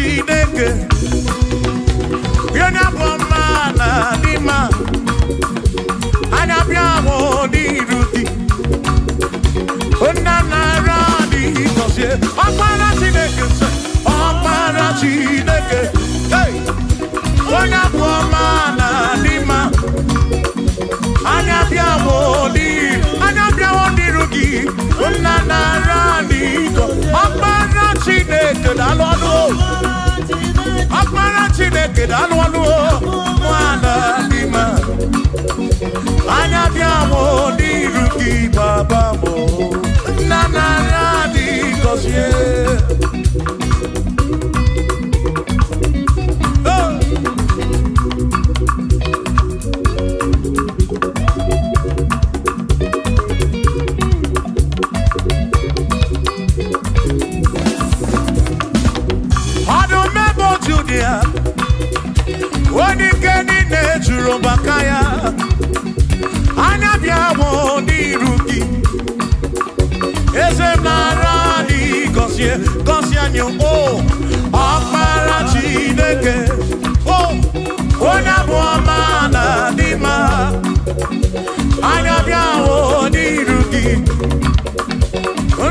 Chineke, onye bụ ọma na dị mma, anya bịawo n'iru gị, nna nara dị gọzie. Ọkpara Chineke sị, Ọkpara Chineke, hey! Onye bụ ọma na dị mma, anya bịawo n'iru, anya bịawo n'iru gị, nna nara dị gọzie. Ọkpara Chineke daalụ ọnụ, Ọkpara Chineke daalụ ọnụ, nwana dị mma, anya bịawo n'iru gị, baba m, nna nara dị gọzie. Oh! Ọdụm ebo Judia, onye ike niile juru maka ya, anya bịawo n'iru gị, eze m nara dị gọzie, gọzie anyị o. Ọkpara Chineke, o onye bụ ọma na dị mma, anya bịawo n'iru gị,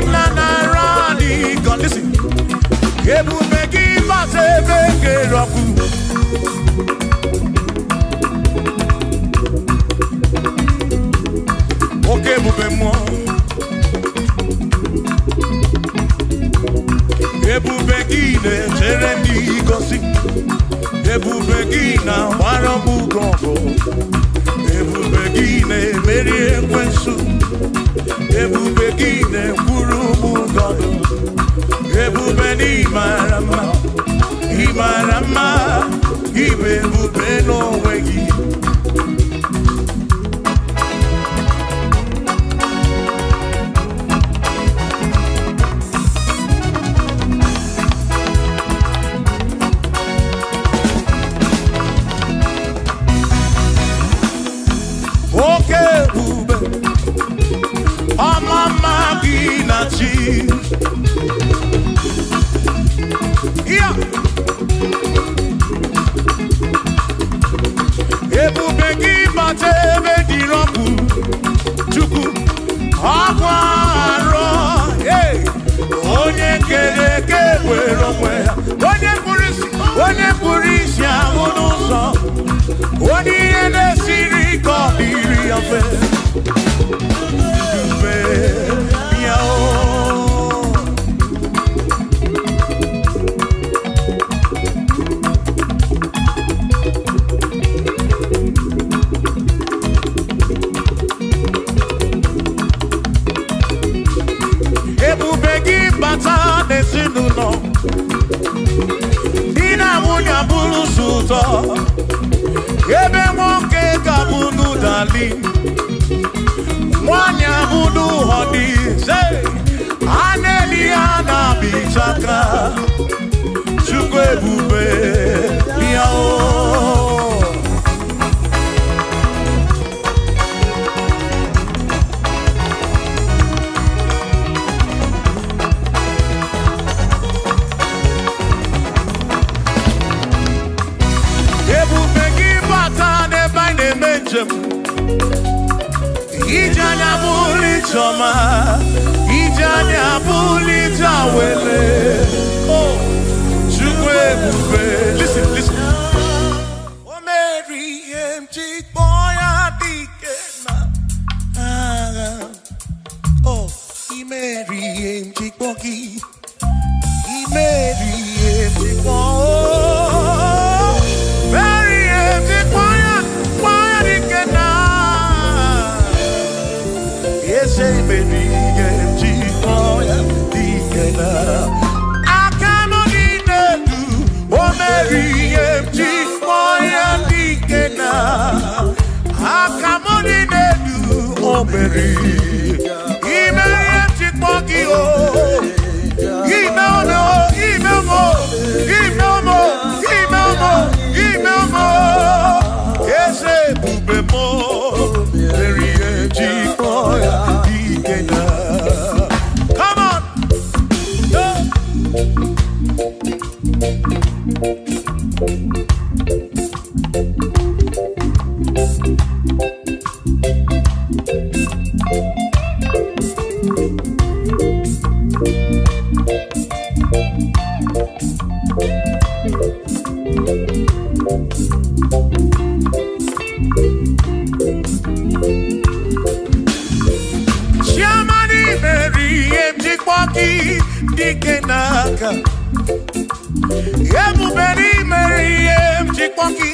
nna nara dị gọzie. Listen. Ebube gị bata ebe kere ọkụ, oke ebube mmụọ, ebube gị na-echere ndị gosi, ebube gị na-agbara m ụgwọ ọgụ, ebube gị na-emeri ekwensu, ebube gị na-ekwuru m ụgwọ, ebube na ịmara mma, ịmara mma, ịbụ ebube n'onwe gị. Oke ebube, ọma mma gị na chi. Ya. Ebube gị bata ebe dịrị ọkụ, Chukwu, ọkụ arọ, hey! Onye kere eke were onwe ya, onye kpụrụ isi, onye kpụrụ isi ahụ n'ụzọ, onye ihe na-esiri ka ọ dịrị ya mfe. Ebube ya o. Ebube gị bata n'ezinụlọ, di na nwunye abụrụ sọ ụtọ, ebe nwoke ga-abụ n'ụdali, nwanyị abụrụ ụhọdị, a na-eli ya na-abịchaka, Chukwu ebube bịa o. Ebube gị bata n'ebe anyị na-eme njem, ije anya bụrụ ijeọma, ije anya bụrụ ije awele. Oh, Chukwu ebube. Listen, listen. O mere ihe m ji kpọọ ya dike na agha. Oh, i mere ihe m ji kpọọ gị. I mere ihe m ji kpọọ. Mere ihe m ji kpọọ ya dike na eze mere ihe m ji kpọọ ya dike na aka nọ gị n'elu. O mere ihe m ji kpọọ ya dike na aka m dị n'elu. O mere ime ihe m ji kpọọ gị o. Ime ome o, ime ome o, ime ome o, ime ome o, ime ome o. Eze ebube m o, mere ihe m ji kpọọ ya dike na. Come on! Yeah. Dike n'aka ebube imere ihe m ji kpọ gị,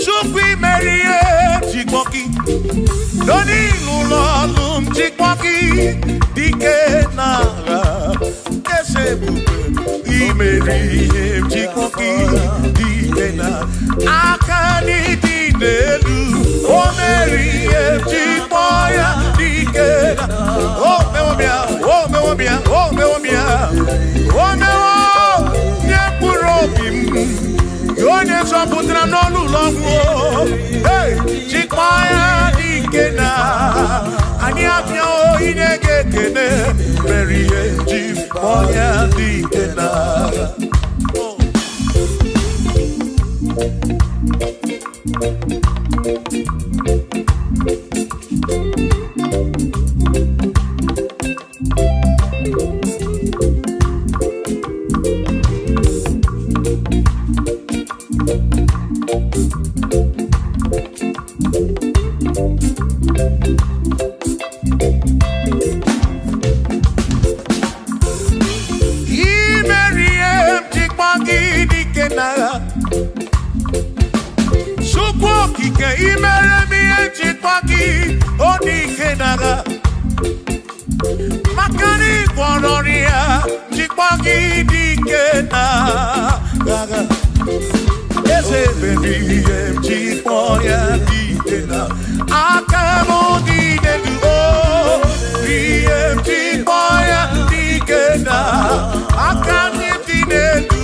Chukwu imere ihe m ji kpọ gị, doni n'ụlọ ọlụ m ji kpọ gị, dike n'agha eze ebube imere ihe m ji kpọ gị, dike na aka n'ịdị n'elu o mere ihe m ji kpọ ya, dike na o mewomia o mewomia o mewomia o mewo nye mkpụrụ obi m onye zọpụtara n'ọnụ ụlọ ọgwụ. Hey, jikwa ya dike na anyị abịa oyi na-ege ekene mere ihe ji kpọọ ya dike na. Chukwu okike imere m ihe njikwa gị ọ dị ike n'agha maka na ị gwọrọ ọrịa njikwa gị dị ike n'agha eze mere ihe njikwa ya dị ike na aka m dị n'elu o ihe njikwa ya dị ike na aka m dị n'elu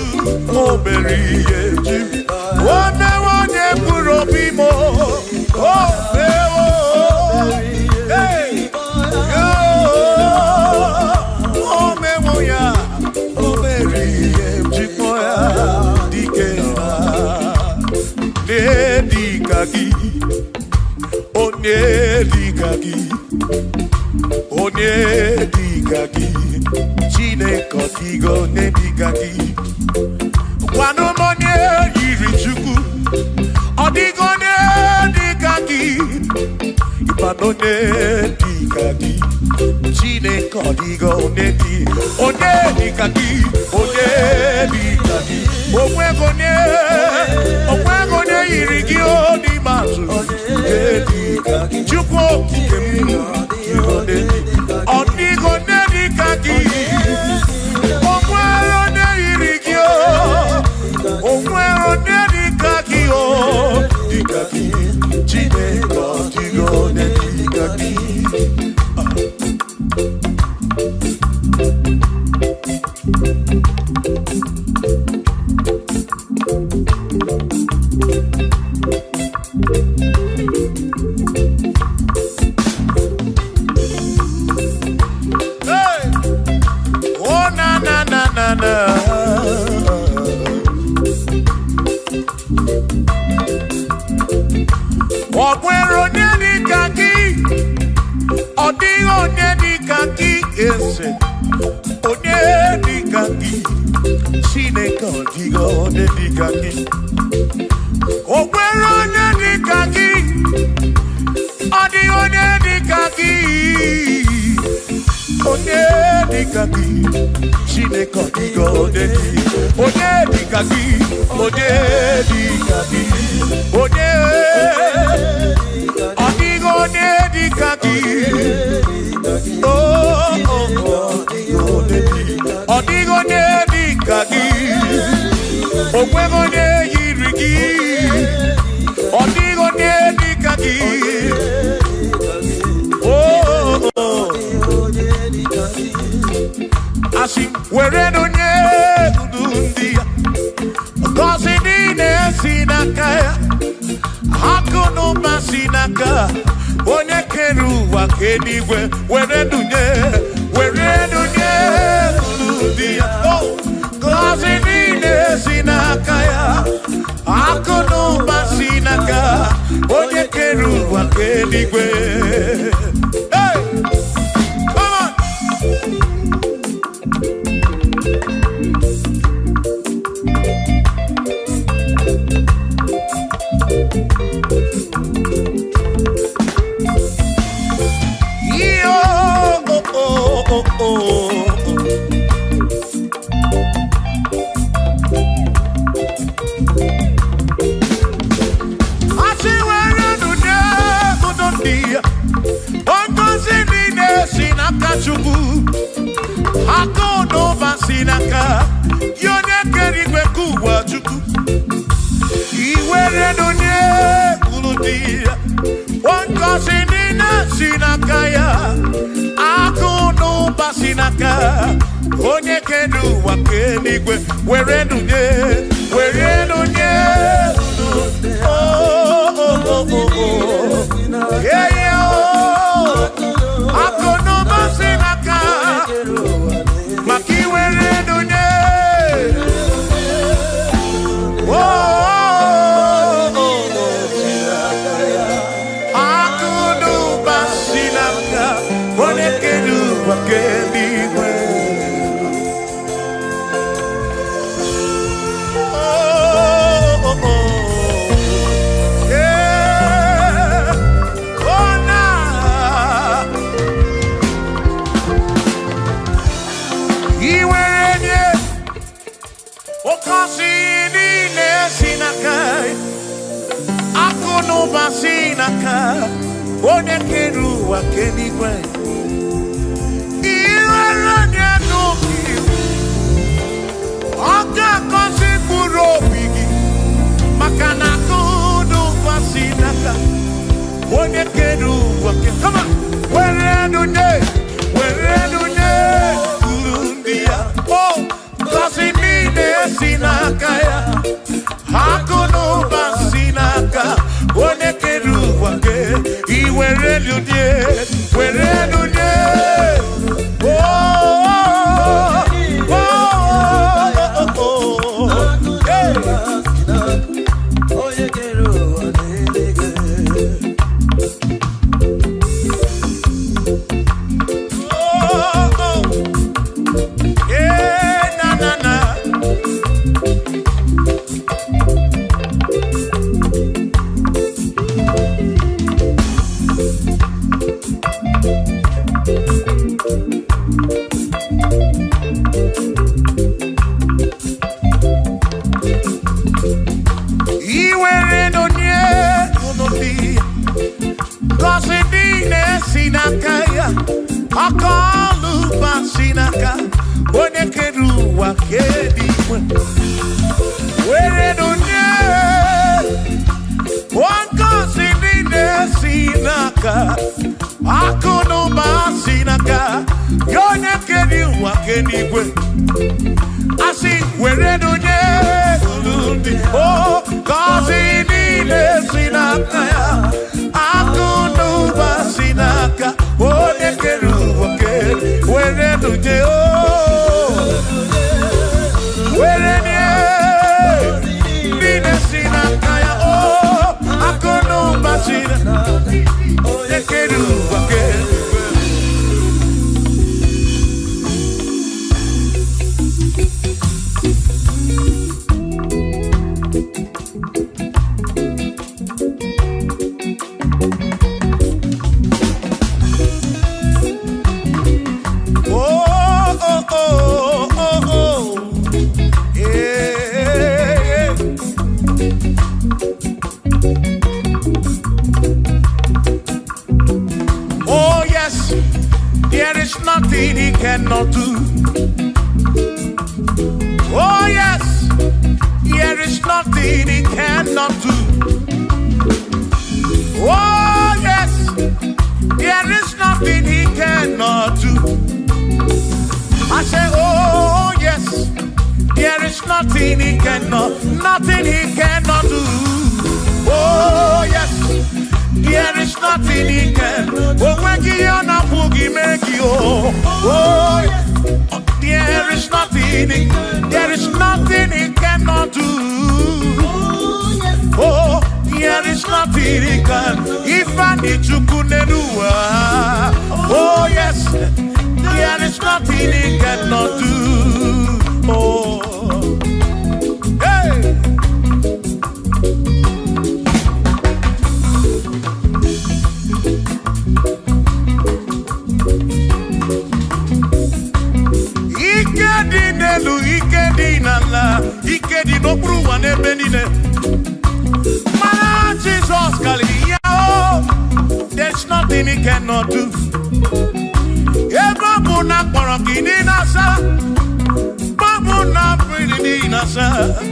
o mere ihe njikwa o mewo onye mkpụrụ obi m o mewo hey o mewo ya o mere ihe njikwa ya dike na dịka gị onye dịka gị onye dịka gị Chineke ọ dịghị onye dịka gị. Gwanụ m onye yiri Chukwu ọ dịghị onye dịka gị ịkwanụ onye dịka gị Chineke ọ dịghị onye dị onye dịka gị onye dịka gị onweghị onye onweghị onye yiri gị o n'ime atụ onye dịka gị Chukwu okike m ọ dịghị onye dịka gị o nwere onye yiri gị o o nwere onye dịka gị o dịka gị Chineke ọ dịghị onye dịka gị. Hey! Oh na na na na na. Ọ nwere onye dịka gị ọ dịghị onye dịka gị eze onye dịka gị Chineke ọ dịghị onye dịka gị o nwere onye dịka gị ọ dịghị onye dịka gị onye dịka gị Chineke ọ dịghị onye dị onye dịka gị onye dịka gị onye ọ dịghị onye dịka gị oh oh ọ dịghị onye dịka gị o nweghị onye yiri gị ọ dịghị onye dịka gị oh oh asị were onye ndu ndị ya ngọzi niile si n'aka ya akụ na ụba si n'aka onye kere ụwa ka eluigwe were dunye were dunye ndị ya ngọzi niile si n'aka. eluigwe. Hey! Come on! Yo, oh, oh, oh, oh. Asị were nụ nye ndị ya. Ngọzi niile si n'aka Chukwu. Akụ na ụba si n'aka gị onye kere igwe nke ụwa Chukwu. I were nụ nye unu ndị ya. Ngọzi niile si n'aka ya. Akụ na ụba si n'aka onye kere ụwa nke eluigwe. Were nụ nye, were nụ nye unu. Oh, oh, oh, oh, oh. Yeah, yeah, oh. Akụ na ụba si n'aka maka iwere nụ nye. Oh, oh, oh, oh. Akụ na ụba si n'aka onye kere ụwa nke eluigwe. Oh, oh, oh. Yeah. Oh, na. Iwere nye oke osi niile si n'aka akụ na ụba si n'aka onye kere ụwa nke eluigwe. Iwere nye n'obi ọ ga-agọzi mkpụrụ obi gị maka na akụ na ụba si n'aka onye kere ụwa nke. Come on! Were nụ nye, were nụ nye uru ndị ya. Oh, ngọzi niile si n'aka ya. Akụ na ụba si n'aka onye kere ụwa nke. I were nụ nye, were nụ nye. Oh, oh, oh, oh, oh. Hey! Onye kere ụwa n'eluigwe. Oh, oh. Yeah, na, na, na. Iwere n'onye unu dị ngọzi niile si n'aka ya aka ọlụ ụba si n'aka onye kere ụwa nke eluigwe. Were n'onye ngọzi niile si n'aka akụ na ụba si n'aka ya onye kere ụwa nke eluigwe. Asị were n'onye unu dị o ngọzi niile si n'aka ya akụ na ụba si n'aka onye kere ụwa nke were n'onye o were nye niile si n'aka ya o akụ na ụba si n'aka onye kere ụwa nke. Oh, oh, oh, oh, oh. Yeah. Oh, yes, there is nothing he cannot do. Oh, yes, there is nothing he cannot do. Oh, yes, there is nothing he cannot do. I say, oh, yes, there is nothing he cannot, nothing he cannot do. Oh, yes, there is nothing he can. Oh, when he on a boogie, make you. Oh, yes, there is nothing, there is nothing he cannot do. Oh, there is nothing he can. If I Naanị Chukwu n'elu ụwa. Oh yes, there is nothing he cannot do. Oh, hey. Ike dị n'elu, ike dị n'ala, ike dị n'okpuru ụwa n'ebe niile. Mana Jizọs karịrị ya o, there's nothing he cannot do. Ebe ọ bụ na akpọrọ gị dị na-asa, ọ bụ na mmiri dị na-asa,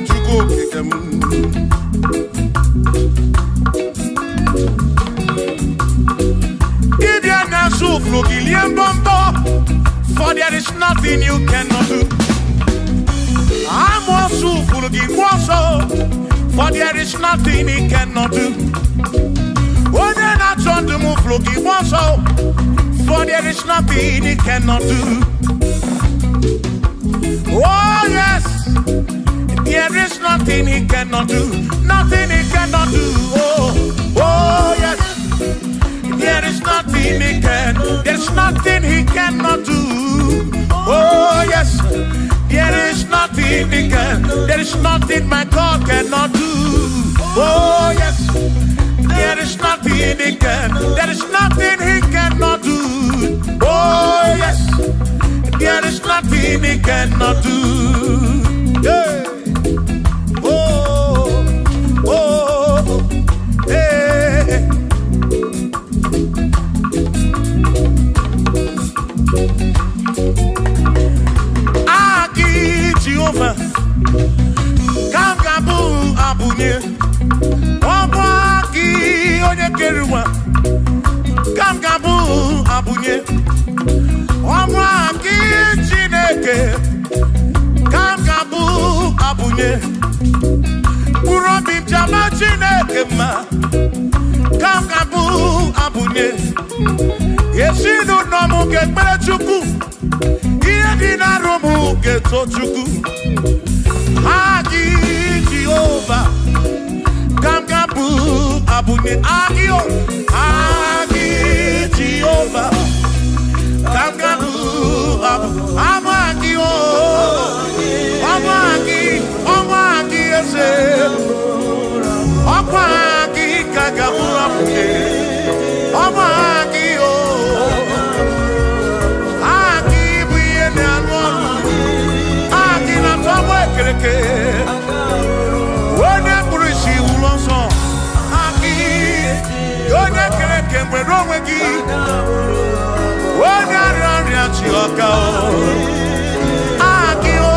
Chukwu okike m. Dibịa na-asụ ụfụrụ gị lie mbọmbọ, for there is nothing you cannot do. Amoosu furu gị gwa ọsọ, for there is nothing he cannot do. Onye na-achọ ndụ m furu gị gwa ọsọ, for there is nothing he cannot do. Oh yes, there is nothing he cannot do. Nothing he cannot do. Oh, oh yes, there is nothing he can. There's nothing he cannot do. Oh yes, there is nothing he can. There is nothing my God cannot do. Oh yes, there is nothing he can. There is nothing he cannot do. Oh yes, there is nothing he cannot do. Yeah. Oh, oh, hey. Aki Jehova, ka m ga-abụ abụnye. Ọ bụ aki onye kere ụwa, ka m ga-abụ abụnye. Ọ bụ aki Chineke, ka m ga-abụ abụnye. Mkpụrụ obi m ji ama Chineke mma, ka m ga-abụ abụnye. Ezinụlọ m ga-ekpere Chukwu, ihe dị n'arụ m ga-eto Chukwu. Aki Jehova, ka m ga-abụ abụnye. Aki o, aki Jehova, ka m ga-abụ abụ. Ama aki o, ọma aki, ọma aki eze. Ọkwa aki ka ga-abụ abụnye. Ọma aki o, aki bụ ihe na-arụ ọrụ. Aki na-atọgbọ ekereke. Onye kpụrụ isi wuru ọsọ. Aki, onye kere eke nwere onwe gị. Onye arịa ọrịa chi ọka o. Aki o.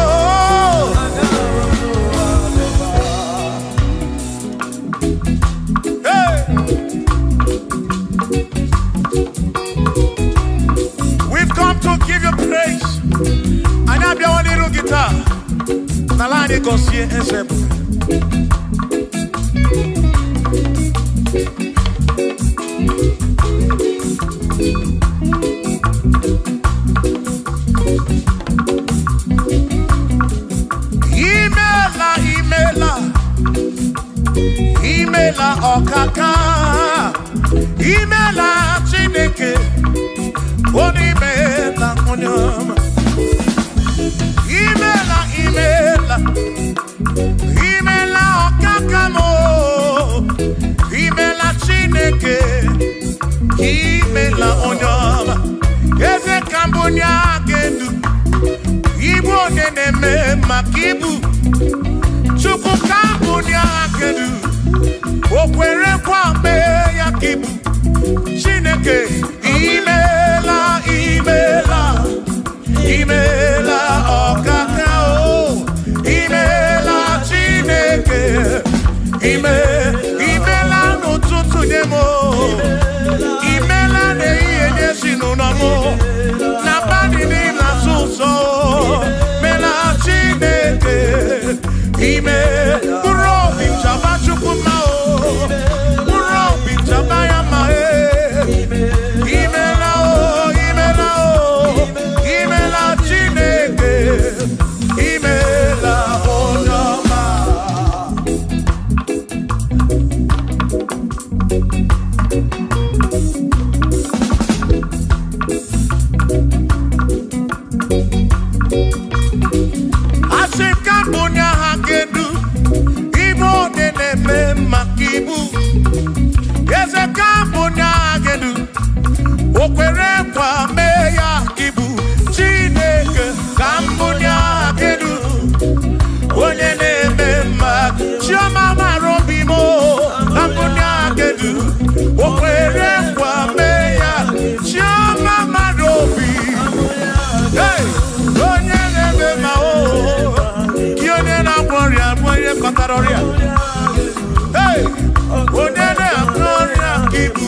Hey! We've come to give you praise. Anyị abịawo n'iru gị taa. N'ala anyị gọzie eze bụ. Imela, imela, imela ọkaka. Imela Chineke, onye imela onye ọma. Imela, imela, imela ọkaka m o. Imela Chineke, imela onye ọma. Eze ka mbụ onye aka edu, ibu onye na-eme maka ibu. Chukwu ka mbụ onye aka edu, o kwere nkwa mee ya ka ibu. Chineke, imela, imela, imela ọkaka o. Imela Chineke, ime, imela n'ụtụtụ nye m o. Imela n'ehihie nye ezinụlọ m o. N'abalị niile asụ ụsọ o. Mela Chineke, ime, mkpụrụ obi m chaba Chukwu mma o. Mkpụrụ obi m chaba ya mma e. Imela o, imela o, imela Chineke, imela onye ọma. mbunye aha kedu, ibu onye na-eme maka ibu. Eze ka mbunye aha kedu, o kwere nkwa mee ya ka ibu. Chineke ka mbunye aha kedu, onye na-eme mma. Chioma mara obi m o, ka mbunye aha kedu, o kwere nkwa mee ya. Chioma mara obi. Hey! Onye na-eme mma o, gị onye na-agwọ ọrịa bụ onye kpatara ọrịa. Hey! Onye na-agwọ ọrịa ka ibu.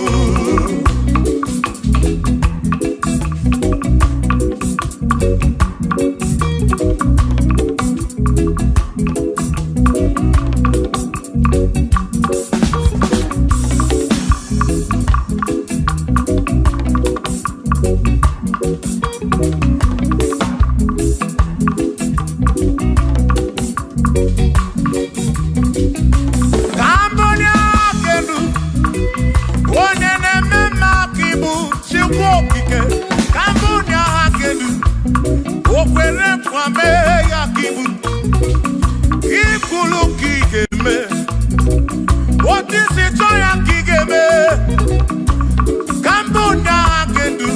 Ka mbunye aka elu, onye na-eme mma ka ibu, Chukwu okike. Ka mbunye aka elu, o kwere nkwa mee ya ka ibu. Ikwulu ka ị ga-eme, otu isi chọọ ya ka ị ga-eme. Ka mbunye aka elu,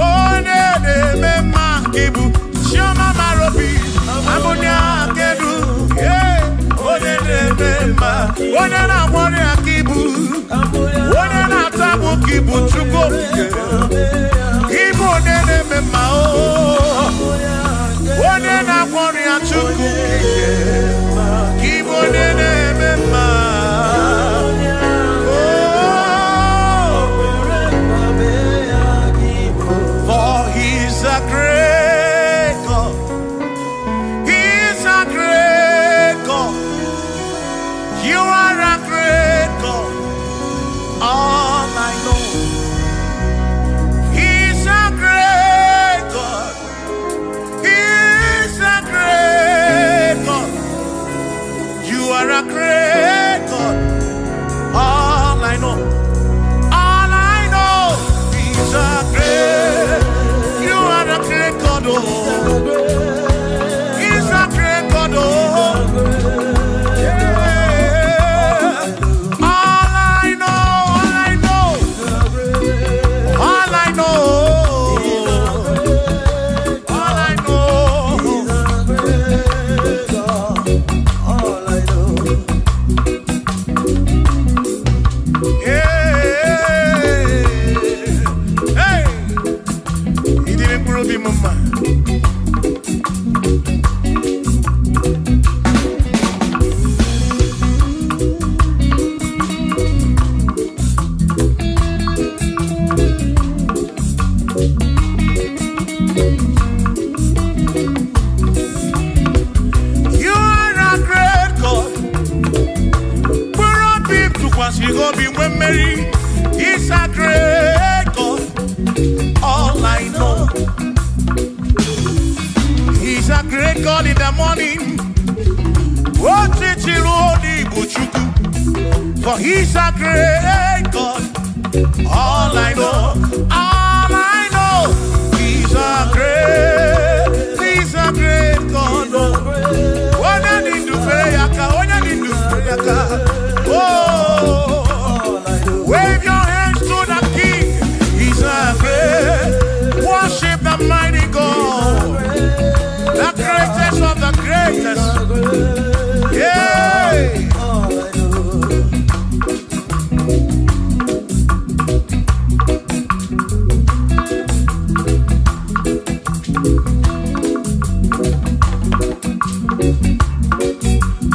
onye na-eme mma ka ibu. Chioma mara obi, ka mbunye aka elu, yeah. Onye na-eme mma, onye na-agwọ ọrịa ka ibu, onye na-ata agbụ ka ibu, Chukwu okike. Ibu onye na-eme mma o, onye na-agwọ ọrịa, Chukwu okike. Ka ibu onye na-eme mma. Oh, for he's a great God. He's a great God. You are a great God. All I know. He's a great God. He's a great God. You are a great God. All I know. All I know. He's a great. You are a great God. Oh. He's a great God. Oh. Yeah. All I know. All I know. All I know. All I know. All I know. Yeah. Hey. Ịdịrị mkpụrụ obi m mma. You are a great God. Mkpụrụ obi m tụkwasịrị gị obi nwee mmeri. He's a great God. All I know. He's a great God in the morning. Otiti ruo n'Igbo Chukwu. For he's a great God. All I know, all I know, he's a great God. Oh. Onye dị ndụ fere ya aka, onye dị ndụ fere ya aka. Oh, wave your hands to the King. He's a great, worship the mighty God, the greatest of the greatest. Yeah. All I know.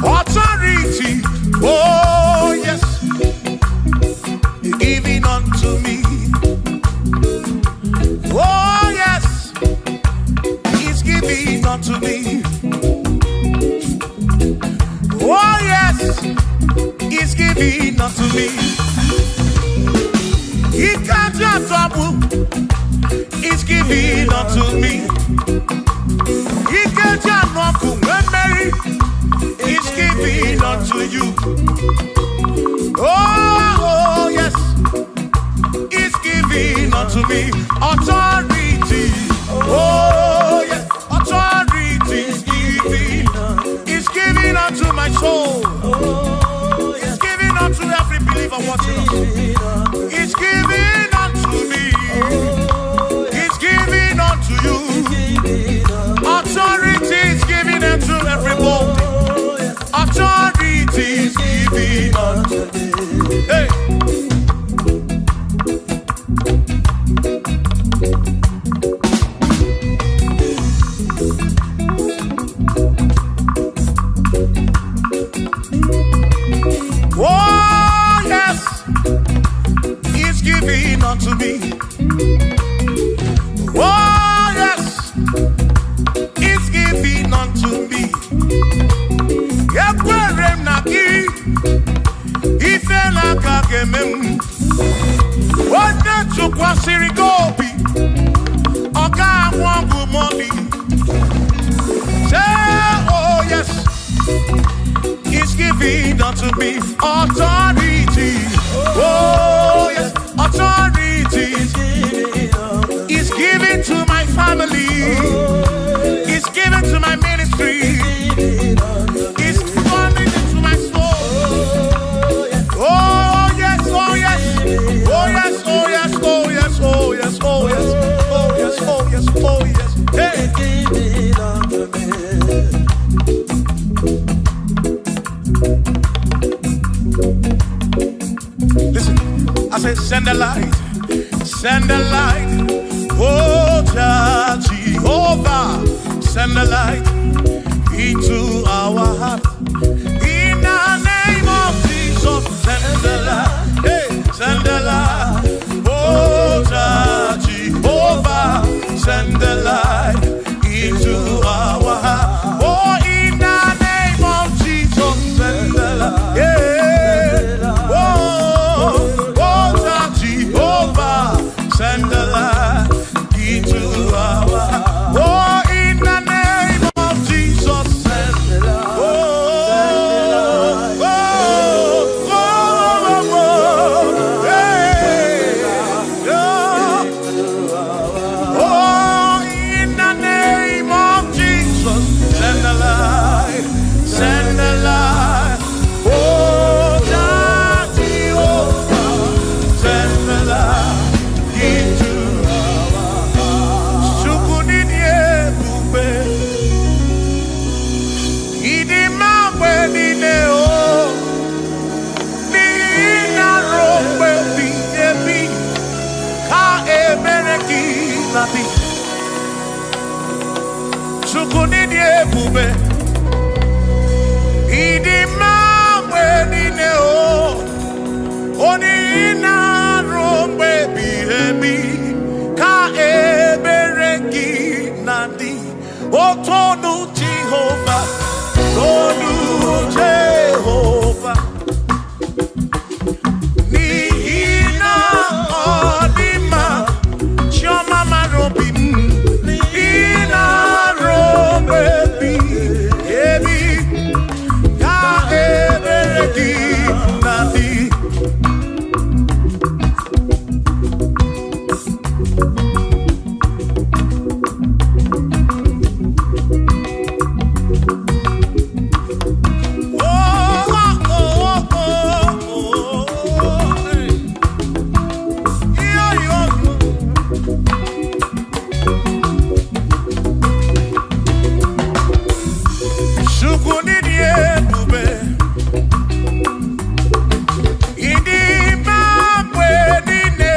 Authority, oh yes, giving unto me. Oh yes, he's giving unto me. Oh yes, he's giving unto me. He can't just trouble. He's giving unto me. He can't just when Mary is giving unto you. Oh, oh yes, he's giving unto me authority. Oh yes, authority is giving. Ekwere m na gị, ife na-aka ga-eme m. Onye tụkwasịrị gị obi, ọ ga-anwụ ọgwụ mọni. Say, oh yes, he's giving unto me authority. Oh yes, authority. He's giving to my family. He's giving to my ministry. He's coming into my soul. Oh yes, oh yes, oh yes, oh yes, oh yes, oh yes, oh yes, oh yes, oh yes, oh yes. Hey. Listen, I said, send the light, send the light. Oh, Jehovah, send the light into our heart. In the name of Jesus, send the light. Hey, send the light. Oh, Jehovah, send the light into our heart. Oh, in the name of Jesus, send the light. Yeah. Oh, oh, Jehovah, send the light into our heart. Oh, in the name of Jesus, send the light. Oh, oh, oh, oh, oh, hey, yeah. Oh, in the name of Jesus, send the light, send the light. Oh, Jehovah, send the light into our heart. Chukwu n'ịdị ebube, ịdị mma mgbe niile, o. N'ihi na ruo mgbe ebighị ebi, ka ebere gị na-adị. Chukwu n'ịdị ebube, ịdị mma mgbe niile, o. Onye na-arụ mgbe ebighị ebi, ka ebere gị na-adị. Otonu Jehova, tonu Jehova, n'ihi na ọ dị mma, chiọma mara obi m. N'ihi na arụ mgbe ebighị ebi, ka ebere gị na-adị. Oh, oh, oh, oh, oh, hey. Yo, yo, yo. Chukwu n'ịdị ebube, ịdị mma mgbe niile,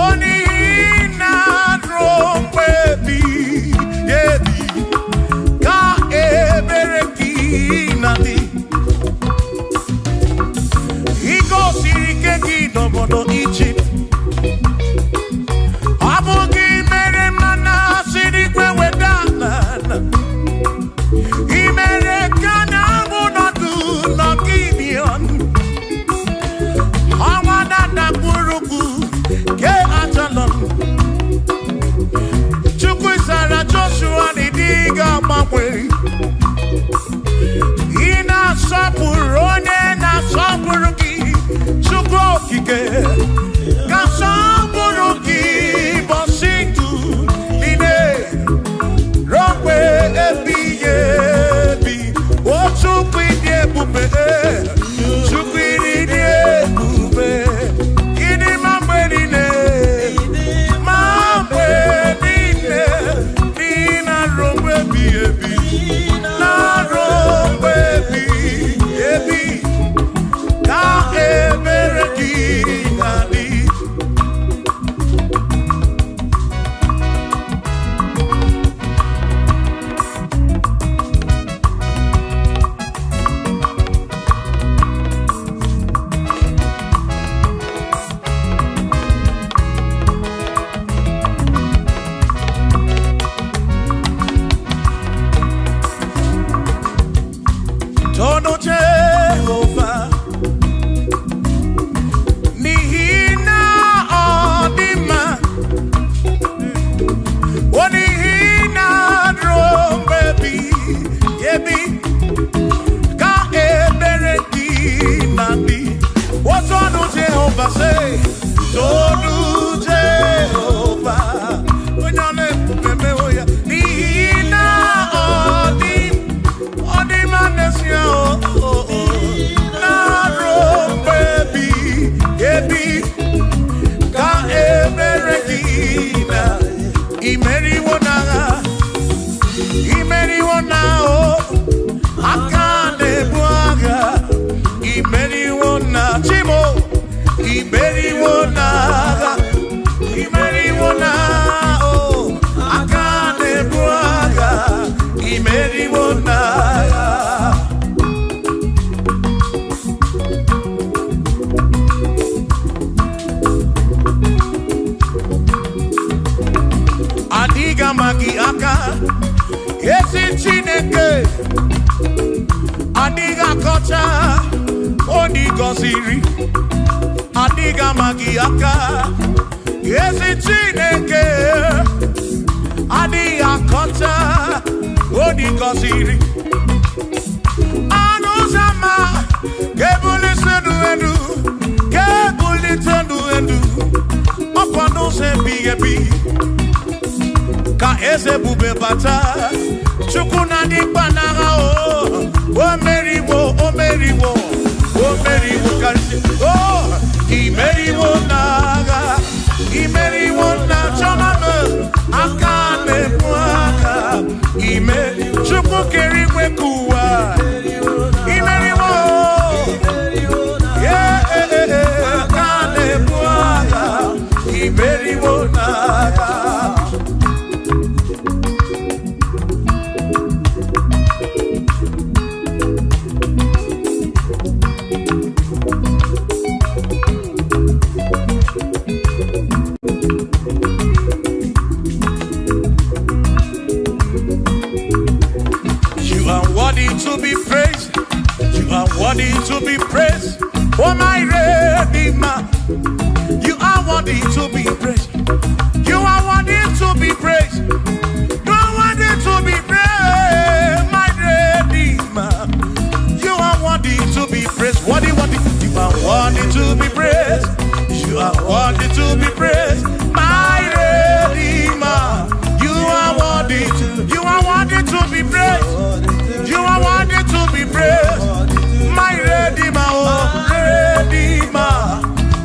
onye na-arụ mgbe ebighị ebi, ka ebere gị na-adị. I gosiri ike gị n'obodo Ijipt, ọ bụ gị mere mmanụ si n'igwe weda n'ala. I mere ka na-amụ nọdụ n'Gibion. Ọnwa na-adakpụrụkwu ke Ajalon. Chukwu zara Joshua na ịdị ga-agbanwe. Ị na-asọpụrụ onye na-asọpụrụ gị, Chukwu okike. Ka sọpụrụ gị bọsị ndụ niile, ruo mgbe ebighị ebi. O Chukwu ịdị ebube, Chukwu ịdị ebube, ịdị mma mgbe niile, ma mgbe niile, n'ihi na ruo mgbe ebighị ebi, na ruo mgbe ebighị ebi, ka ebere gị na-adị. imeriwo n'agha. Adịghị ama gị aka, ezi Chineke, adịghị akọcha onye gọziri. Adịghị ama gị aka, ezi Chineke, adịghị akọcha onye gọziri. Anụ ụzọ ama ga-ebulite ndụ elu, ga-ebulite ndụ elu, ọkwa n'ụzọ ebighị ebi ka eze bube bata. Chukwu na dịkpa n'agha o, o meriwo, o meriwo, o meriwo karịsịa. O imeriwo n'agha, imeriwo na chiọma m, aka na-ebu aka ime. Chukwu kere igwe ka ụwa, imeriwo, yeah, aka na-ebu agha, imeriwo n'agha. You are worthy to be praised. You are worthy to be praised. Oh my Redeemer, you are worthy to be praised. You are worthy to be praised. You are worthy to be praised, my Redeemer. You are worthy to be praised. Worthy, worthy. You are worthy to be praised. You are worthy to be praised, my Redeemer. You are worthy to. You are worthy to be praised. You are worthy to be praised, my Redeemer, oh Redeemer.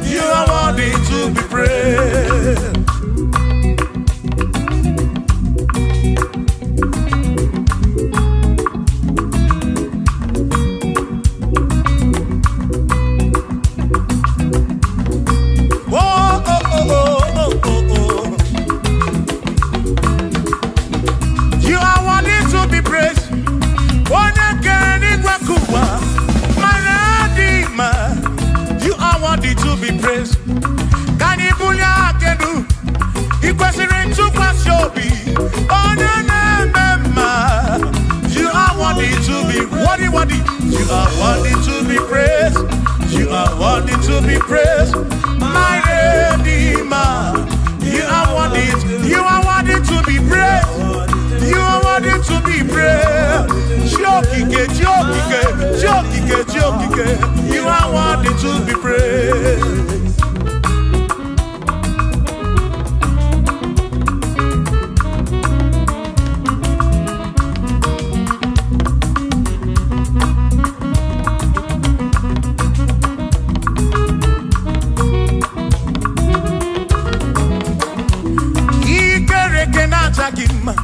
You are worthy to be praised. Oh, oh, oh, oh, oh, oh, oh. You are worthy to be praised. Onye kere n'igwe kụwa, my Redeemer. You are worthy to be praised. Ka anyị bulie aka elu, ị kwesịrị ntụkwasị obi. Onye na-eme mma. You are worthy to be worthy, worthy. You are worthy to be praised. You are worthy to be praised, my Redeemer. You are worthy. You are worthy to be praised. You are worthy to be praised. Chiokike, Chiokike, Chiokike, Chiokike. You are worthy to be praised. Ikereke na-acha gị mma.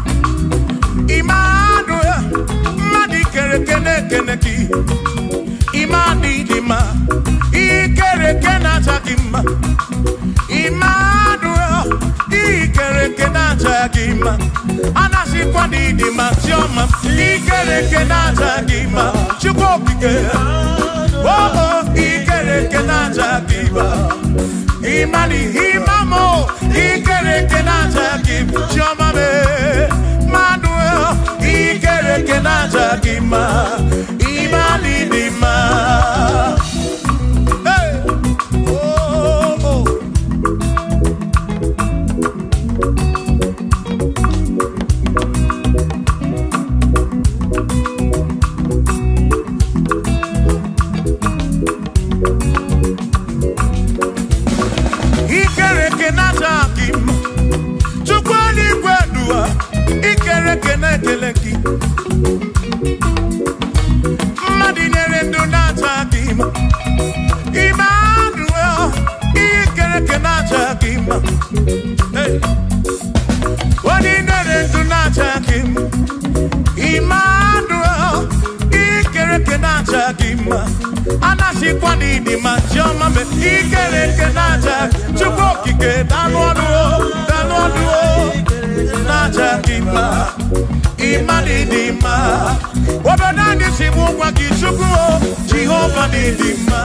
Emmanuel, mmadụ ikereke na-ekene gị. Imani dị mma. Ikereke na-acha gị mma. Emmanuel, ikereke na-acha gị mma. Anasịkwa na ịdị mma, Chiọma. Ikereke na-acha gị mma. Chukwu okike. Oh, oh, ikereke na-acha gị mma. Imani imamo, ikereke na-acha gị mma. Chiọma me, Emmanuel, ikereke na-acha gị mma. Imani dị mma. Hey! Oh, oh. Ikereke na-acha gị mma. Chukwu eluigwe duwa, ikereke na-ekele gị. Mmadụ nyere ndụ na-acha gị mma. Emmanuel, ikereke na-acha gị mma. Hey! Onye nyere ndụ na-acha gị mma. Emmanuel, ikereke na-acha gị mma. Anasịkwa na ịdị mma, Chiọma me. Ikereke na-acha. Chukwu okike, daalụ ọnụ o, daalụ ọnụ o, na-acha gị mma. Ịdị mma n'ịdị mma. Obodo anyị si bụ gwa gị Chukwu o, Jehova n'ịdị mma.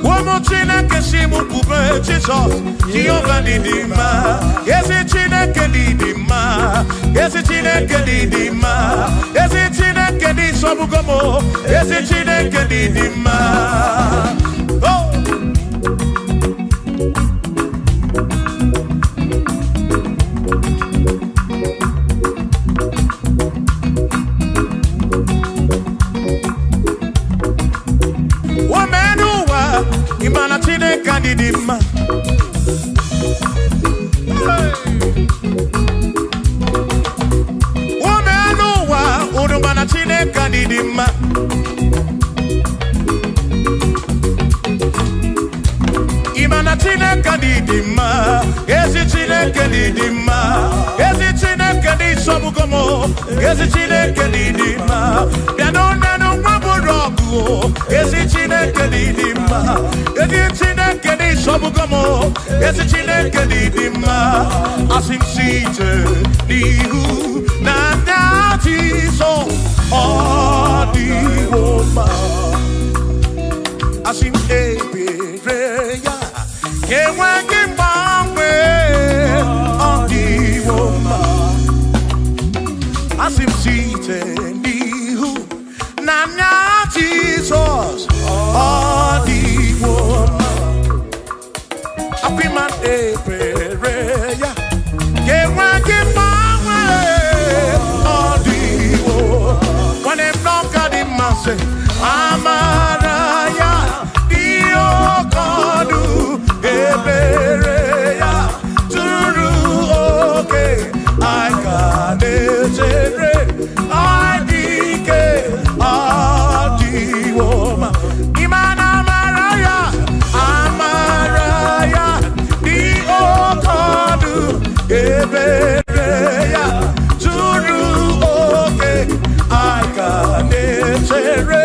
Ụmụ Chineke si m kwube Jizọs, Jehova n'ịdị mma. Ezi Chineke n'ịdị mma. Ezi Chineke n'ịdị mma. Ezi Chineke n'ịsọgbugo m o. Ezi Chineke n'ịdị mma. Oh! Woman ụwa, ị ma na Chineke adịghị mma. Woman ụwa, unu ma na Chineke adịghị mma. Ị ma na Chineke adịghị mma. Ezi Chineke adịghị mma. Ezi Chineke dị nsọgbugo m o. Ezi Chineke dị mma. Bịa n'ọnụ nwa bụrụ ọgụ o. Ezi Chineke dị mma. Ezi Chineke dị nsọgbugo m o. Ezi Chineke dị mma. Asị m site n'ihu na ndị Jizọs ọ dịwo mma. Asị m ebere ya enweghị mgbanwe, ọ dịwo mma. Asị m site n'ihu na anya Jizọs ọ dịwo mma. Akwịma ebere ya enweghị mgbanwe, ọ dịwo. Nwanne m n'ọka dị mma sị amara ya dị oke ọnụ, ebere ya tụrụ oke, anyị ka na-echere anyị dị ike, ọ dịwo mma. Ị ma na amara ya, amara ya dị oke ọnụ, ebere ya tụrụ oke, anyị ka na-echere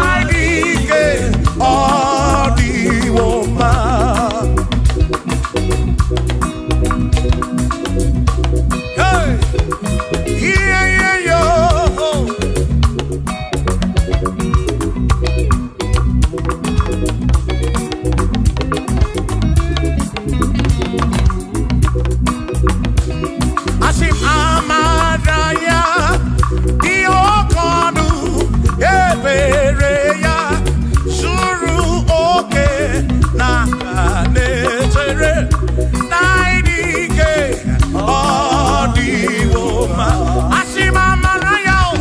anyị dị ike, ọ dịwo mma. Hey! Yeah, yeah, yo. Asị m amara ya dị oke ọnụ, ebere ya zuru oke, na aka na-echere na ịdị ike, ọ dịwo mma. Asị m amara ya o,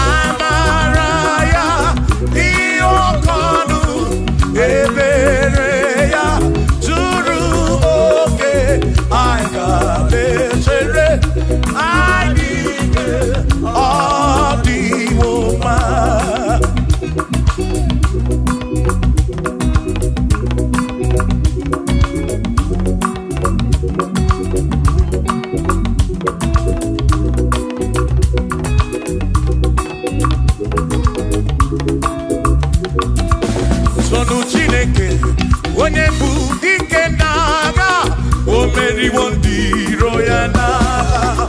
amara ya dị oke ọnụ, ebere ya zuru oke, anyị ka na-echere anyị dị ike, ọ dịwo mma. Sonu Chineke, onye bụ dike n'agha, o meriwo ndị iro ya n'agha.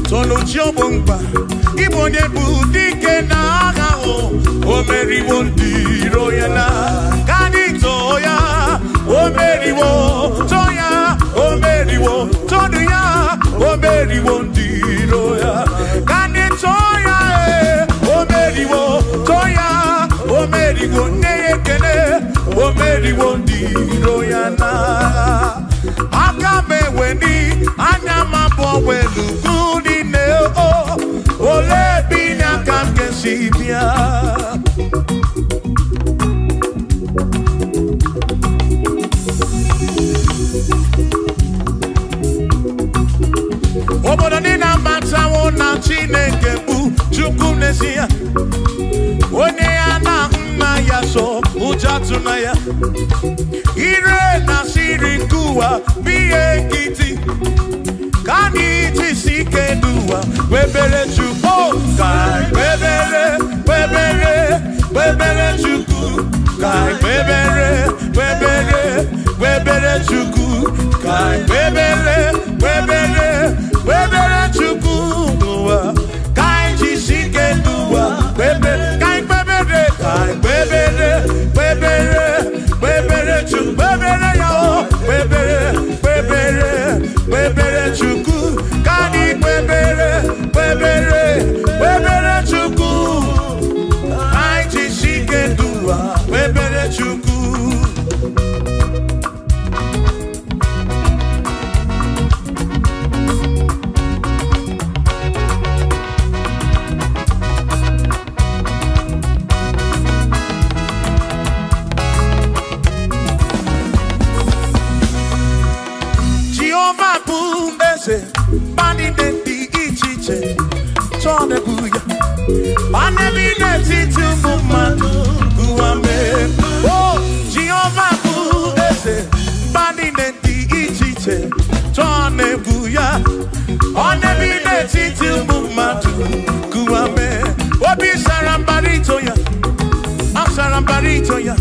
Sonu chi ọgbọ mkpa, ịbụ onye bụ dike n'agha o, o meriwo ndị iro ya na ka anyị too ya, o meriwo, too ya, o meriwo, tonu ya, o meriwo ndị iro ya. Ka anyị too ya, ee, o meriwo, too ya, o meriwo, nne ya ekele, o meriwo ndị iro ya na aka m eweni anya m abụọ welugu niile o, olee ebe inye aka m ga-esi bịa? Obodo niile amatawo na Chineke bụ Chukwu n'ezie, onye ya na nna ya Ụjọ atụna ya. Ire na siri nke ụwa bụ ihe nkịtị. Ka anyị jisi ike n'ụwa kwebere Chukwu. Ka anyị kwebere, kwebere, kwebere Chukwu. Ka anyị kwebere, kwebere, kwebere Chukwu. Ka anyị kwebere, kwebere, kwebere Chukwu n'ụwa. Ka anyị jisi ike n'ụwa kwebere, ka anyị kwebere, ka anyị kwebere, kwebere, kwebere Chukwu, kwebere ya o, kwebere, kwebere, kwebere Chukwu. Ka anyị kwebere, kwebere, kwebere Chukwu. Ka anyị jisi ike n'ụwa kwebere Chukwu. Jehova bụ eze, mba niile dị iche iche chọọ na-ebu ya. Ma n'ebe n'etiti ụmụ mmadụ ụwa mee. O Jehova bụ eze, mba niile dị iche iche chọọ na-ebu ya. Ọ na-ebi n'etiti ụmụ mmadụ ụwa mee. Obi sara mbara ito ya, ọ sara mbara ito ya.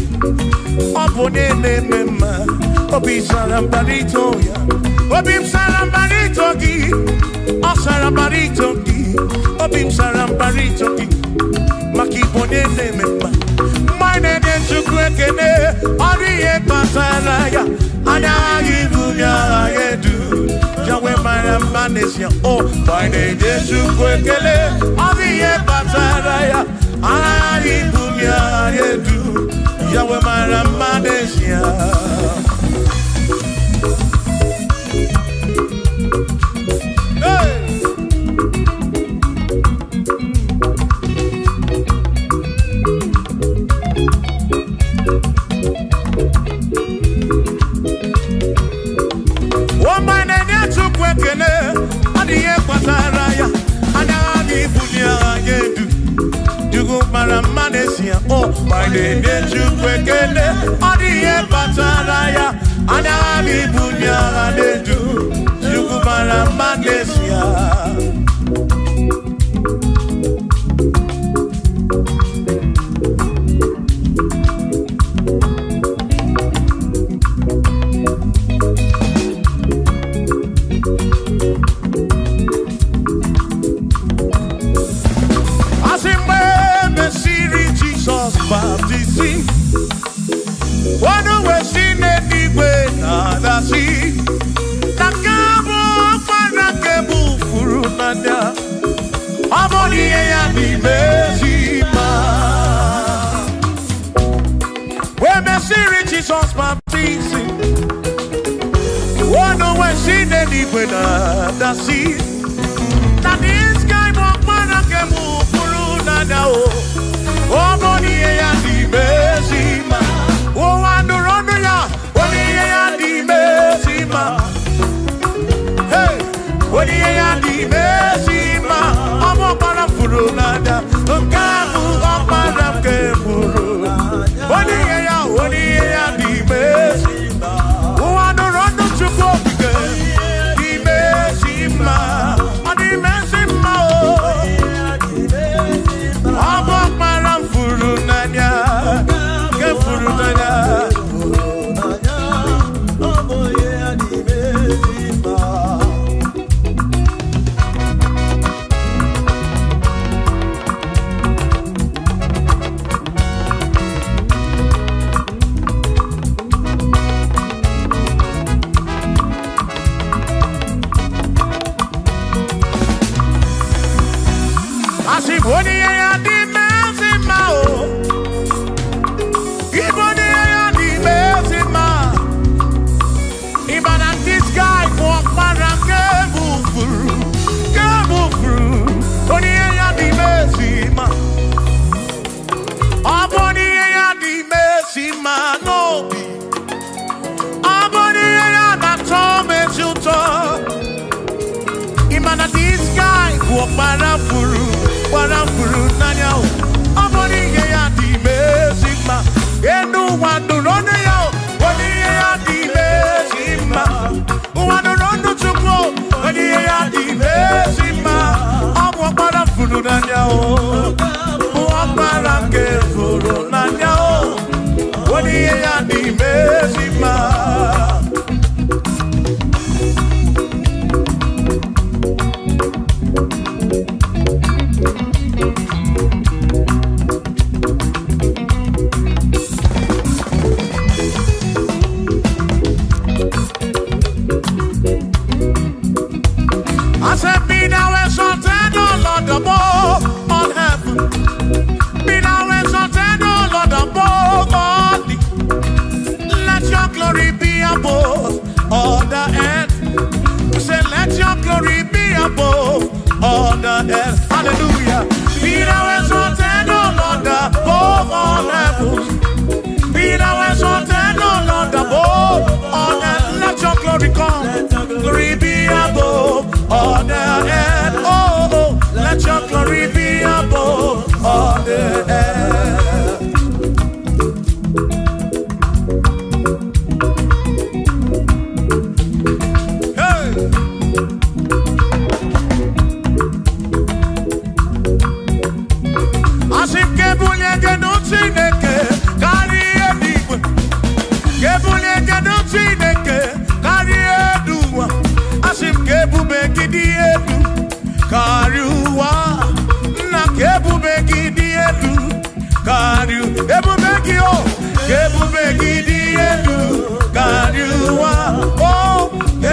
Ọ bụ onye na-eme mma, obi sara mbara ito ya. Obi m sara mbara ito gị, ọ sara mbara ito gị. Obi m sara mbara ito gị, maka ịbụ onye na-eme mma. Mma na-enye Chukwu ekene, ọrụ ihe kpatara ya. Anya aghaghị ibu ya aghaghị edu. Yahweh mara mma n'ezie, o mgbe na-enye Chukwu ekele, ọrụ ihe kpatara ya. Anya aghaghị ibu ya aghaghị edu. Yahweh mara mma n'ezie. Hey! Ọma na-enye Chukwu ekele, ọ dị ihe kpatara ya. Anya aghaghị ibuli aghaghị edu. Chukwu mara mma n'ezie, o ma na-enye Chukwu ekele, ọ dị ihe kpatara ya. Anya aghaghị ibuli aghaghị edu. Chukwu mara mma n'ezie. Asị mgbe e mesịrị Jizọs baptizim, ọnụ wee si n'eluigwe na-adasị, na nke a bụ ọkpara nke bụ furu n'anya, ọ bụ na ihe ya n'ime ezi mma. Wee mesịrị Jizọs baptizim, ọnụ wee si n'eluigwe na-adasị, na this guy bụ ọkpara nke bụ furu n'anya o. Ọ bụ na ihe ya n'ime ezi mma. Ụwa nụrụ ọnụ ya, ọ na ihe ya n'ime ezi mma. Hey! Onye ihe ya n'ime ezi mma. Ọ bụ ọkpara furu n'anya, nke a bụ ọkpara nke furu. Onye ihe ya, onye ihe ya n'ime ezi mma. Ụwa nụrụ ọnụ Chukwu okike, n'ime ezi mma. Ọ n'ime ezi mma o. Ọ bụ ọkpara m furu n'anya, nke furu n'anya. Asị m onye ihe ya dị ezi mma o. Ịbụ onye ihe ya dị ezi mma. Ịma na this guy bụ ọkpara nke bụ furu, nke bụ furu. Onye ihe ya dị ezi mma. Ọ bụ onye ihe ya dị ezi mma n'obi. Ọ bụ onye ihe ya na-atọ m ezi ụtọ. Ịma na this guy bụ ọkpara furu, gbara furu n'anya o. Ọ bụ n'ihe ya dị ime ezi mma. Enu Ụwa nụrụ ọnụ ya, onye ihe ya dị ezi mma. Ụwa nụrụ ọnụ Chukwu, onye ihe ya dị ezi mma. Ọ bụ ọkpara furu n'anya o, bụ ọkpara nke furu n'anya o, onye ihe ya dị ezi mma. I said, be thou exalted, O Lord, above all heaven. Be thou exalted, O Lord, above all the. Let your glory be above all the earth. Say, let your glory be above all the earth. Hallelujah. Be thou exalted, O Lord, above all heavens. Be thou exalted, O Lord, above all earth. Let your glory come. Glory be above all the earth. Oh, oh, let your glory be above all the earth. Hey! Asị m ka ebulie gị elu Chineke karịa eluigwe. Ka ebulie gị elu Chineke karịa elu ụwa. Asị m ka ebube gị dị elu karịa ụwa. Nna ka ebube gị dị elu karịa ebube gị o. Ka ebube gị dị elu karịa ụwa. O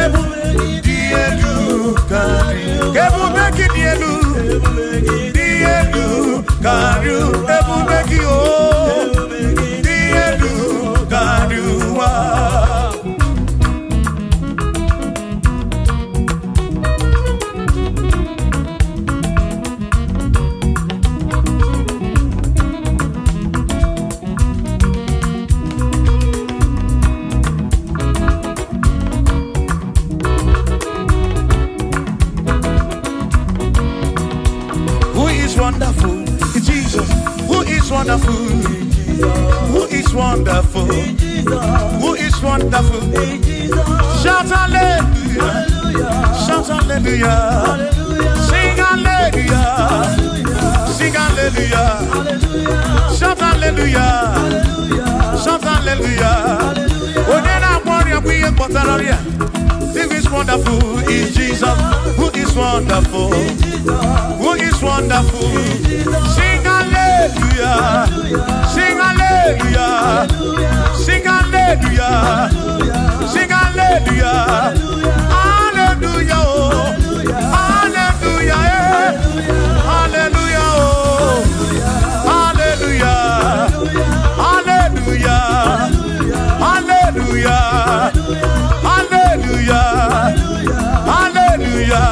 ebube gị dị elu karịa. Ka ebube gị dị elu dị elu karịa ebube gị o. Dị elu karịa ụwa. Who is wonderful? Jesus. Who is wonderful? Who is wonderful? Who is wonderful? Shout hallelujah. Shout hallelujah. Sing hallelujah. Sing hallelujah. Shout hallelujah. Shout hallelujah. Onye na-agwọ ọrịa bụ ihe kpọtara ọrịa. Who is wonderful is Jesus. Who is wonderful? Who is wonderful? Sing hallelujah. Sing hallelujah. Sing hallelujah. Sing hallelujah. Hallelujah. Oh. Hallelujah. Eh. Hallelujah. Oh. Hallelujah. Hallelujah. Hallelujah. Hallelujah. Hallelujah.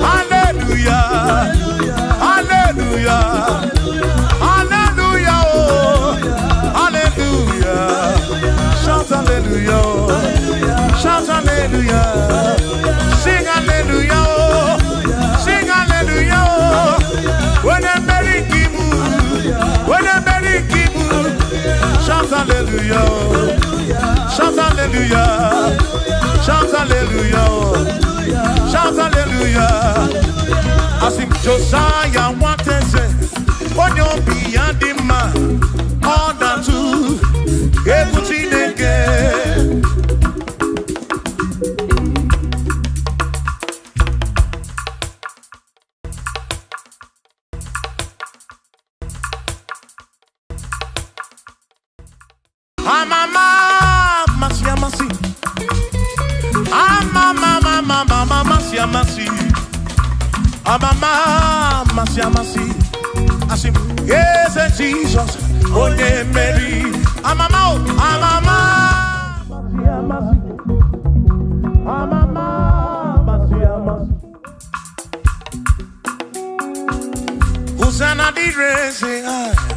Hallelujah. Hallelujah. Hallelujah. Oh. Hallelujah. Shout hallelujah. Shout hallelujah. Sing hallelujah. Oh. Sing hallelujah. Oh. When I'm very kibu. When I'm very kibu. Shout hallelujah. Shout hallelujah. Shout hallelujah. Shout hallelujah. Asị m Josiah nwateze, onye obi ya dị mma, ọ na-atụ egwu Chineke. Amama amasị amasị. Amama amama amasị amasị. Amama amasị amasị. Asị m eze Jizọs onye mmeri. Amama o amama amasị amasị. Amama amasị amasị. Hosanna dịrị eze anyị.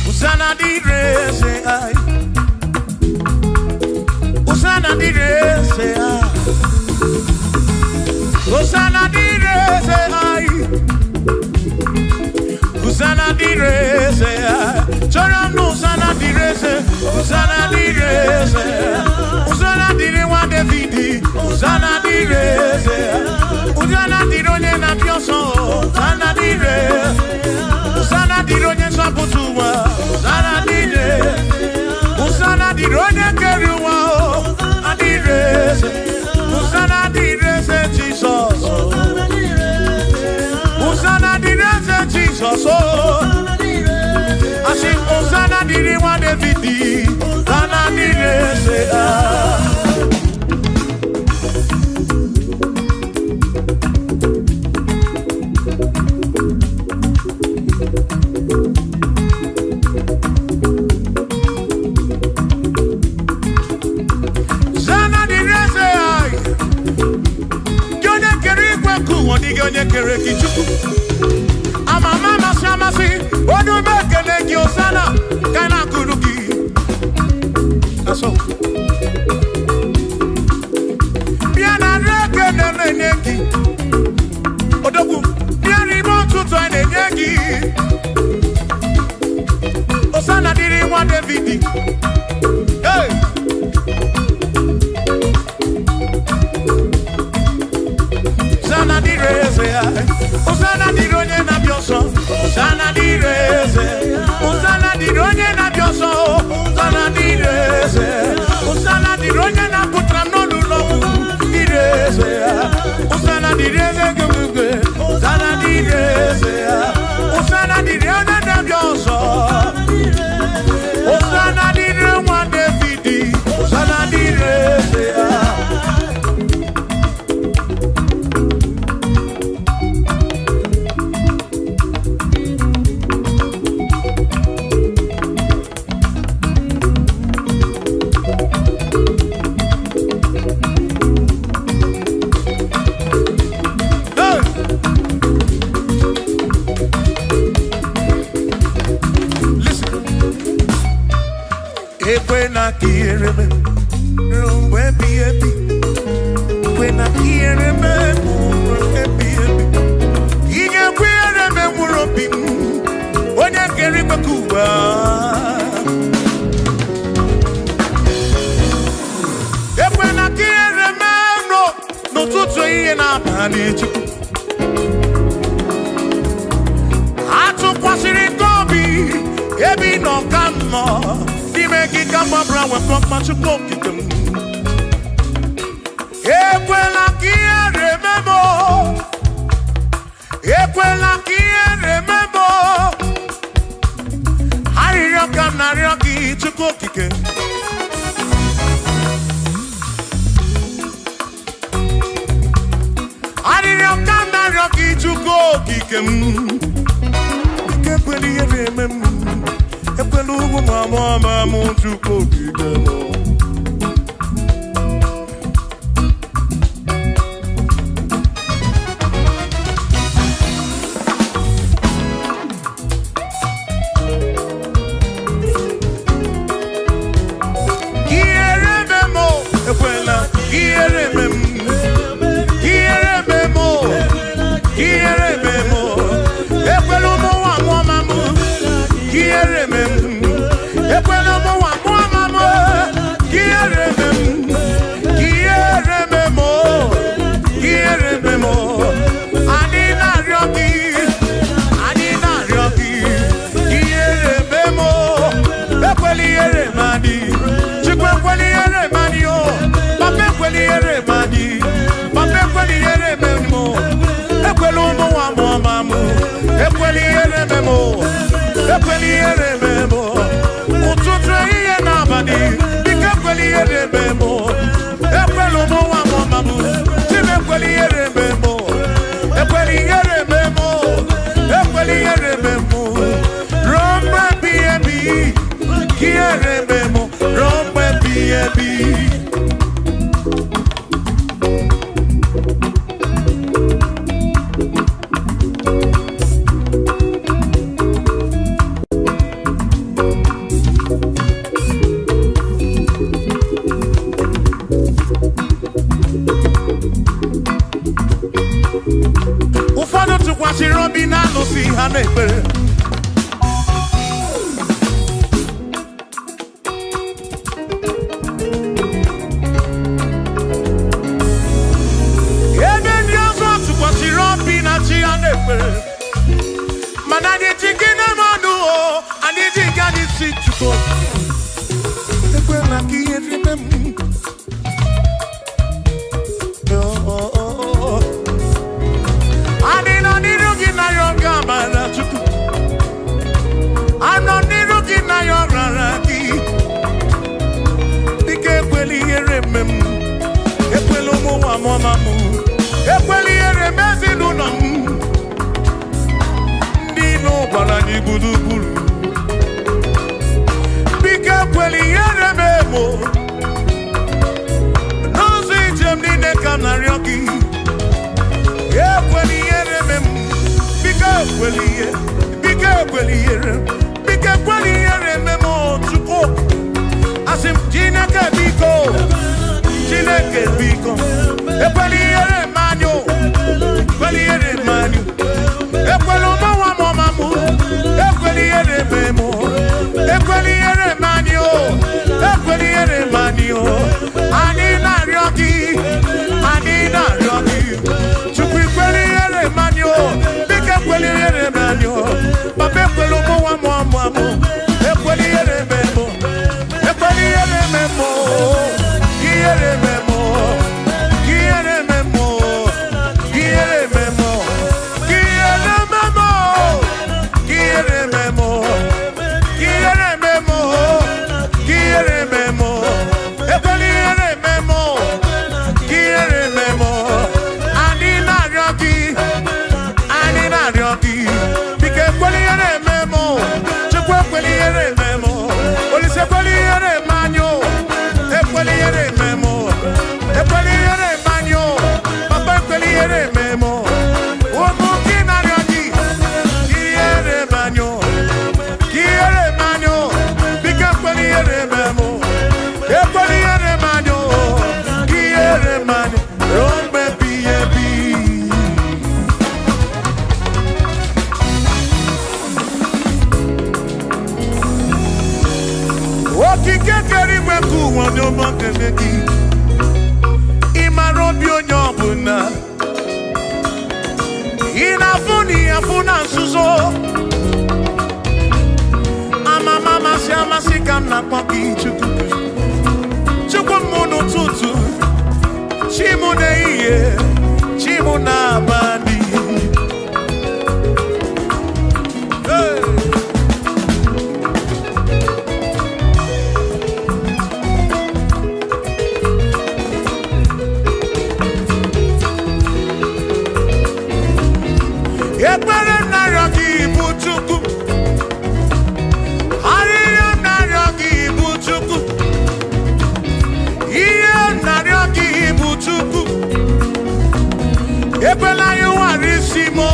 Hosanna dịrị eze anyị. Hosanna dịrị eze anyị. Hosanna dịrị eze anyị. Hosanna dịrị eze anyị. Chọrọ m Hosanna dịrị eze, Hosanna dịrị eze, Hosanna dịrị nwa Davidi, Hosanna dịrị eze, Hosanna dịrị onye na-abịa ọsọ, Hosanna dịrị, Hosanna dịrị onye nzọpụta ụwa, Hosanna dịrị, Hosanna dịrị onye kere ụwa, Hosanna dịrị eze, Hosanna dịrị eze Jizọs, Hosanna dịrị eze Jizọs, asị Hosanna dịrị nwa Davidi, Hosanna dịrị eze. Hosanna dịrị eze anyị. Gị onye kere igwe nke ụwa, ọ dịghị onye kere gị Chukwu. Ama ama amasị amasị, onye ume ekele gị Hosanna, ka anyị na-akụrụ gị. That's all. Bịa na nri ekele na-enye gị. Odogwu, bịa n'ime ụtụtụ anyị na-enye gị. Hosanna dịrị nwa Davidi. Hey! Hosanna dịrị eze ya. Hosanna dịrị onye na-abịa ọsọ. Hosanna dịrị eze. Hosanna dịrị onye na-abịa ọsọ. Hosanna dịrị eze. Hosanna dịrị onye na-apụtara m n'ọnụ ụlọ ọgwụ. Dịrị eze ya. Hosanna dịrị eze gị. Hosanna dịrị eze ya. Hosanna dịrị onye na-abịa ọsọ. Hosanna dịrị nwa Davidi. Hosanna dịrị eze ya. Hey! Listen. Ekwena ka ihere mee ruo mgbe ebighị ebi. Ekwena ka ihere mee ruo mgbe ebighị ebi. Ị ga-ekwe ihere mee mkpụrụ obi m, onye kere igwe ka ụwa. Ekwena ka ihere mee m n'ụtụtụ ehihie na abalị Chukwu. Atụkwasịrị gị obi ebe ị nọ ka m nọ n'ime gị ka m gbabara wepụ mkpa Chukwu okike m. Ekwela ka ihere mee m o. Ekwela ka ihere mee m o. Arịrịọ ka m na-arịọ gị Chukwu okike. Arịrịọ ka m na-arịọ gị Chukwu okike m. Ike ekwela ihere eme m. Ekwela ugwu ma mụọ ma mụ Chukwu okike m. Ihere eme m o, ekwela ihere eme m. Ihere eme m o, ihere eme m o. Ekwela ụmụ nwa mụọ ma mụ. Ihere eme m. Ekwela ụmụ nwa mụọ ma mụ. Ihere eme m. Ihere eme m o. Ihere eme m o. Anyị na-arịọ gị. Anyị na-arịọ gị. Ihere eme m o. Ekwela ihere m adị. Chukwu ekwela ihere m adị o. Papa ekwela ihere m adị. Papa ekwela ihere eme m o. Ekwela ụmụ nwa mụọ ma mụ. Ekwela ihere eme m o. Ekwela ihere eme m o. Ụtụtụ ehihie na abalị, biko ekwela ihere eme m o. Ekwela ụmụ nwa mụọ ma mụ. Chim ekwela ihere eme m o. Ekwela ihere eme m o. Ekwela ihere eme m o. Ruo mgbe ebighị ebi, ka ihere eme m o. Ruo mgbe ebighị ebi. Ụfọdụ tụkwasịrị obi na alụsị ha na-ekpere. Chukwu, ekwela ka ihe rime m. Adị nọ n'iru gị na ya ọ ga-amara Chukwu. Anọ n'iru gị na ya ọ rara gị. Dịka ekwela ihere eme m, ekwela ụmụ nwa m ọma m, ekwela ihere eme ezinụlọ m. Ndị ilo gbara anyị gburugburu. Biko ekwela ihere eme m o. N'ụzọ ije m niile ka m na-arịọ gị. Ekwela ihere eme m. Biko ekwela ihe, biko ekwela ihere, biko ekwela ihere eme m o, Chukwu. Asị m Chineke biko, Chineke biko, ekwela ihere eme anyị o, ekwela ihere eme anyị o. Ekwela ụmụ nwa m ọma m, ekwela ihere eme m o, ekwela ihere eme anyị o, ekwela ihere eme anyị o. Anyị na-arịọ gị, anyị na-arịọ gị, Chukwu ekwela ihere eme anyị o, biko ekwela ihere eme anyị o. Papa ekwela ụmụ nwa m ọma m, ekwela ihere eme m o, ekwela ihere eme m o, ihere eme m o, ihere eme m o, ihere eme m o, ihere eme m o, ihere eme m o, ihere eme m o, ihere eme m o, ekwela ihere eme m o, ihere eme m o. Anyị na-arịọ gị, anyị na-arịọ gị, biko ekwela ihere eme m o, Chukwu ekwela ihere eme m o, Olise ekwela ihere eme anyị o, ekwela ihere eme m o, ekwela ihere eme anyị o, Papa ekwela ihere eme m o. Ụmụ gị na-arịọ gị, ihere eme anyị o, ihere eme anyị o, biko ekwela ihere eme m o, ekwela ihere eme anyị o, ihere eme anyị ruo mgbe ebighị ebi. Okike kere igwe nke ụwa onye ọma kele gị. Ị mara obi onye ọbụla. Ị na-afụ na ị afụ na nzuzo. Amama amasị amasị ka m na-akpọ gị Chukwu. Chukwu m n'ụtụtụ, chi m n'ehihie, chi m n'abalị. Hey! Ekpere m na-arịọ gị bụ Chukwu. Arịrịọ m na-arịọ gị bụ Chukwu. Ihe m na-arịọ gị bụ Chukwu. Ekwela ya ụghara isi m o.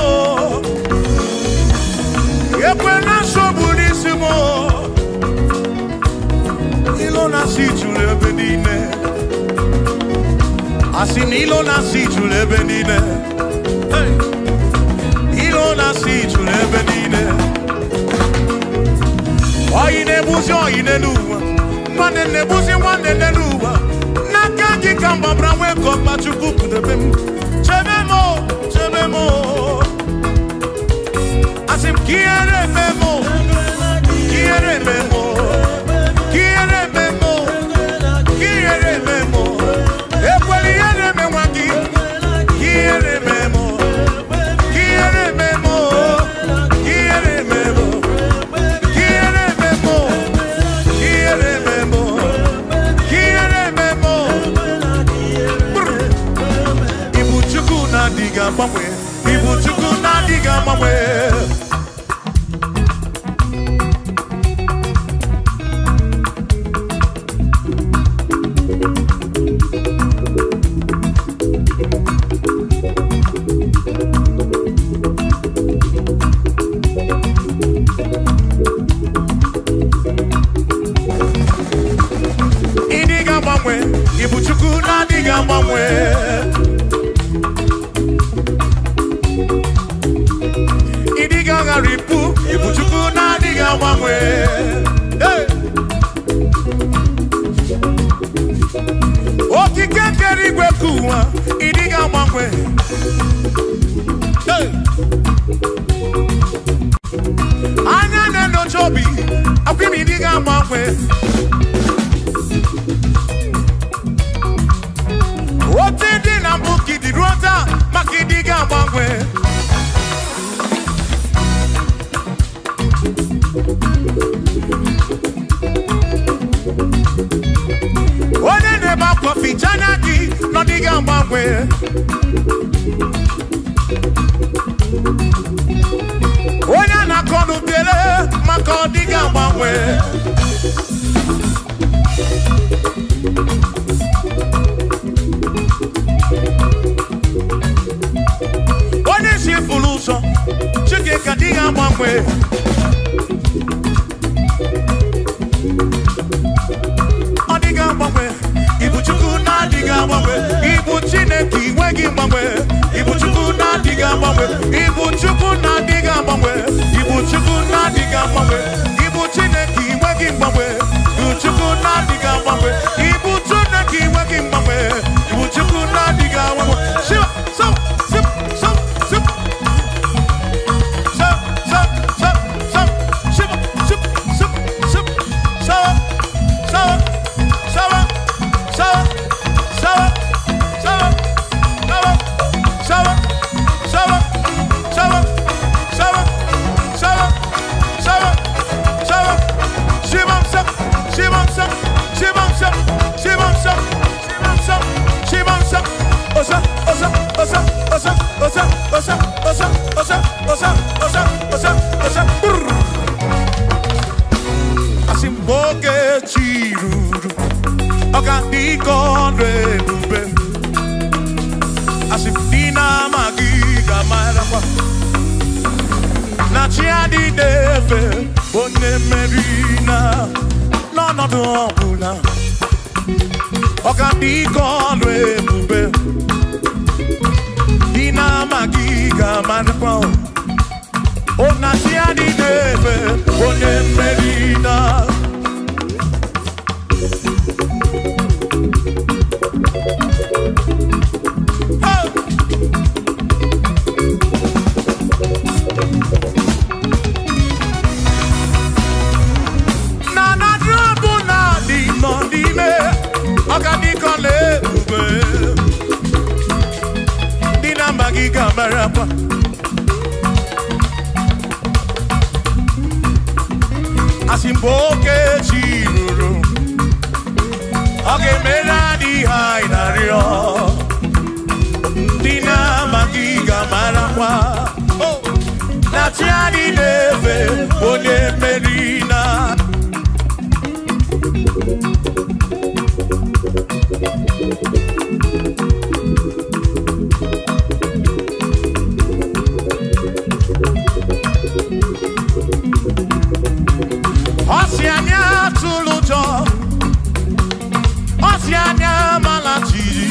Ekwela nsogbu n'isi m o. Ilo na-asị juru ebe niile. Asị na ilo na-asị juru ebe niile. Hey! Ilo na-asị juru ebe niile. Oyi na-egbuzi oyi n'elu ụwa, nwanne na-egbuzi nwanne n'elu ụwa. N'aka gị ka m gbabara nwee ka ọkpa Chukwu kpụdebe m. Chebe m o, chebe m o. Asị m ka ihere eme m o, ka ihere eme m o, ka ihere eme m o, ka ihere eme m o. Ekwela ihere eme nwa gị, ka ihere eme m o, ka ihere eme m o, ka ihere eme m o. Ihere eme m o, ihere eme m o, ihere eme m o. Brr. Ibu Chukwu na-adịghị agbanwe, Ibu Chukwu na-adịghị agbanwe. Ịdịghị agbanwe, Ibu Chukwu na-adịghị agbanwe. Ịdịghị agharịpụ, Ibu Chukwu na-adịghị agbanwe. Hey! Okike kere igwe ka ụwa, ịdịghị agbanwe. Hey! Anya na-enochi na-atachi obi akwimi ndị ga-agbanwe. Otu dị na mbụ ka ịdị ruo taa maka ịdị ga-agbanwe. Onye na-ebe akwa ficha anya gị na ọ dịghị agbanwe. Onye na-akọ n'ubele maka ọ dịghị agbanwe. Onye si furu ụzọ Chineke adịghị agbanwe. Ọ dịghị agbanwe. Ibu Chukwu na-adịghị agbanwe. Ibu Chineke inweghị mgbanwe. Ibu Chukwu na-adịghị agbanwe. Ibu Chukwu na-adịghị agbanwe. Ibu Chukwu na-adịghị agbanwe. Ibu Chineke inweghị mgbanwe. Ibu Chukwu na-adịghị agbanwe. Ibu Chineke inweghị mgbanwe. Ibu Chukwu na-adịghị agbanwe. Shiva, so, sip, so, sip. So, so, so, so. Shiva, sip, sip, sip. So, so, so, so, so, so, so, so, so, so, so, so, so, Shivam sap, Shivam sap, Shivam sap, Shivam sap, Shivam sap, Shivam sap. Osa, osa, osa, osa, osa, osa, osa, osa, osa, osa, osa, osa. Brr. Asị m oge chi ruru, ọ ga-adị ka ọnụ ebube. Asị m ndị na-amaghị ga-amarakwa na chi adịghị efe onye mmeri na n'ọnọdụ ọbụla. Ọ ga-adị ka ọnụ ebube. Ndị na-amaghị ga-amarakwa o na chi adịghị efe onye mmeri na. Hey! Na na drọbụ na dị nọ n'ime ọ ga dị ka ọla ebube. Ndị na-amaghị ga-amarakwa. Asị mgbe oge chi ruru, ọ ga-emere anyị ihe anyị na-arịọ. Ndị na-amaghị ga-amarakwa Oh! na chi anyị na-efe onye mmeri na. Ọ sị anyị atụla ụjọ, ọ sị anyị amala jijiji,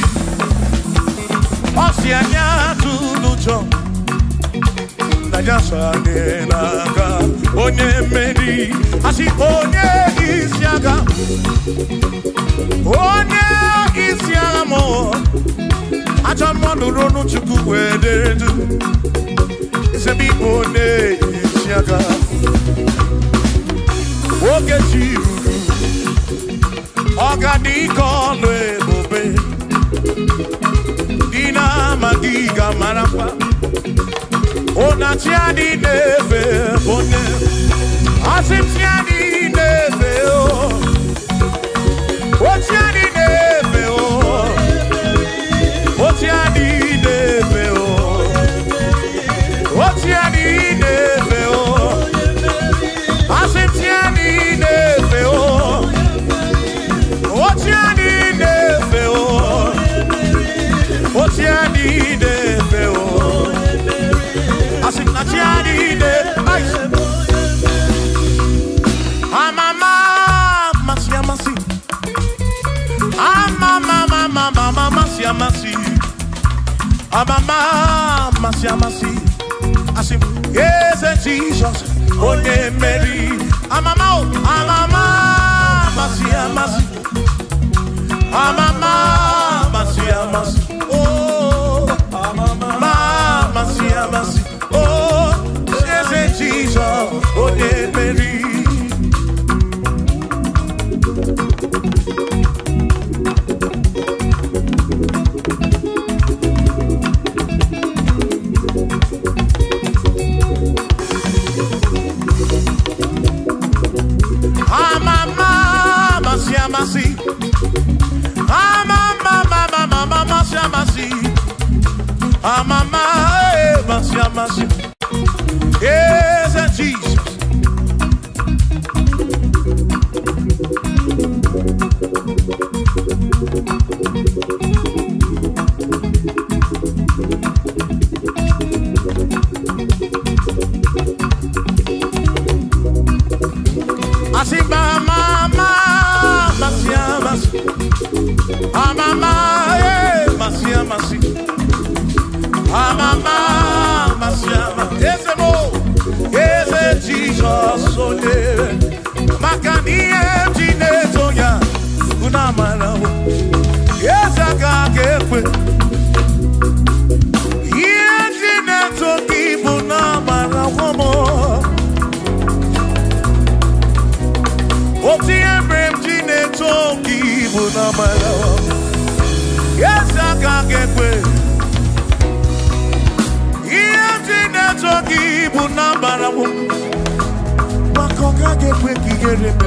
ọ sị anyị atụla ụjọ, na ya so anyị n'aka onye mmeri. Asị onye isi agha, onye isi agha mụ, ajọ mmadụ ronu Chukwu wee dere du. Eze m ịbụ onye isi agha. Oge chi ruru, ọ ga-adị ka ọlụ ebube. Ndị na-amaghị ga-amarakwa na chi adị na-efe onye. Asị m chi adị na-efe o, o chi adị na-efe o, o chi adị na-efe o, o chi adị na-efe o. Asị m chi adị na-efe o, o chi adị na-efe o, o chi adị na-efe o. Asị m na chi adị na-efe. Amama amasị amasị, amama amama amasị amasị, amama amasị amasị. Asị m eze Jizọs onye mmeri. Amama o, amama amasị amasị, amama amasị amasị, oh amama amasị amasị, oh eze Jizọs onye mmeri. amasị. Eze Jizọs. Asị ma ma ma masị amasị. Amama masị amasị. Amama masị amasị. Eze mo, eze Jizọs onye maka na ihe m ji na-eto ya unu amarawo. Eze aka ga-ekwe. Ihe m ji na-eto gị bụ na amarawo m. Otu ihe mere m ji na-eto gị bụ na amarawo m. Eze aka ga-ekwe. Ihe m ji na-eto gị bụ na amarawo m. Maka ọ gaghị ekwe ka ihere mee m.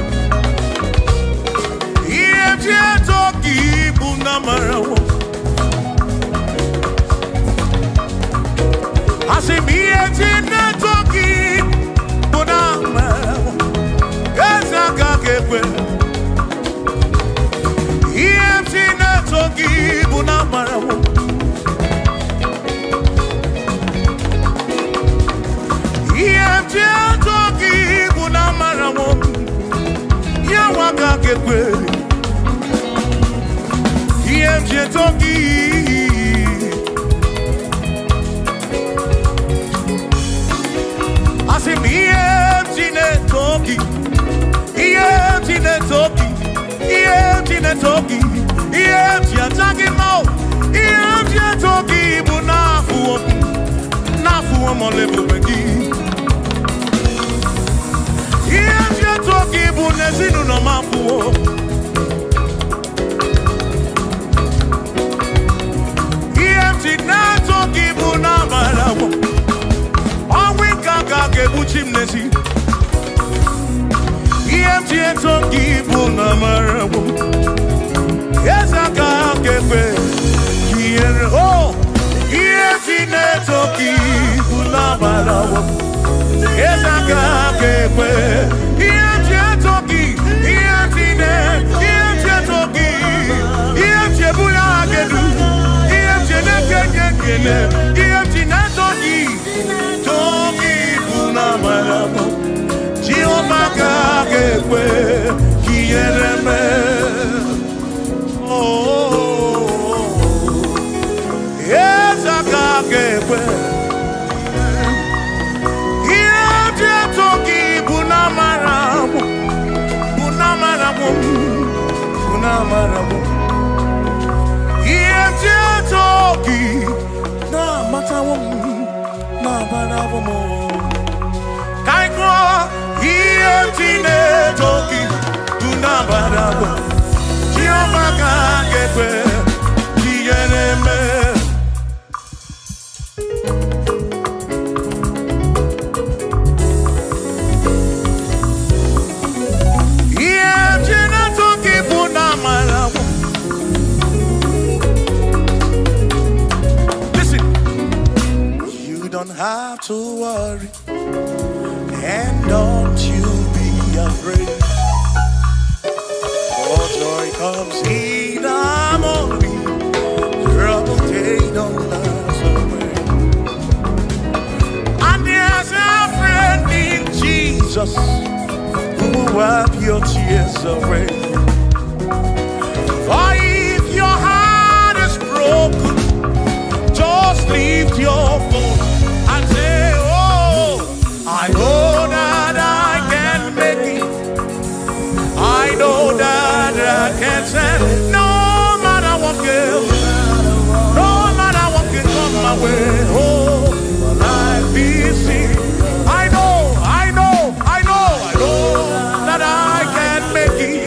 Ihe m ji eto gị bụ na amarawo m. Asị m ihe m ji na-eto gị bụ na amarawo m. Eze aka ga-ekwe. Ihe m ji na-eto gị bụ na amarawo m. Ihe m ji eto gị bụ na amarawo m. Ya nwa aka ga-ekwe. Ihe m ji eto gị. Asị m ihe m ji na-eto gị. Ihe m ji na-eto gị. Ihe m ji na-eto gị. Ihe m ji aja gị mma o. Ihe m ji eto gị bụ n'afụwo m. N'afụwo m ọla ebube gị. Ihe m ji eto gị bụ n'ezinụlọ m afụwo. Ihe m ji na-eto gị bụ n'amarawo. Ọnwụ ike aka ga-egbuchi m n'ezi. Ihe m ji eto gị bụ n'amarawo. Eze aka ga-ekwe ka ihere o. Ihe m ji na-eto gị bụ n'amarawo. Eze aka ga-ekwe. Ihe m ji eto gị, ihe m ji na- ihe m ji eto gị, ihe m ji ebuli aha gị elu, ihe m ji na-ekenye ekele, ihe m ji na-eto gị, too gị bụ n'amarawo. Jehova ka ga-ekwe ka ihere mee. Oh, eze aka ga-ekwe. Ihe m ji eto gị bụ n'amarawo, bụ n'amarawo, bụ n'amarawo. Ihe m ji eto gị na-amatawo m, na-abarawo m. Ka anyị gụọ, ihe m ji na-eto gị bụ n'amarawo. Jehova ka ga-ekwe ka ihere mee. Ihe m ji na-eto gị bụ n'amarawo. Listen, you don't have to worry, and don't you be afraid. For joy comes in the morning, trouble they don't last away. And there's a friend in Jesus who will wipe your tears away. For if your heart is broken, just lift your voice and say, oh, I know that I can make it. I know that I can stand. No matter what goes, no matter what can come my way. Oh, my life is here. I know, I know, I know, I know that I can make it.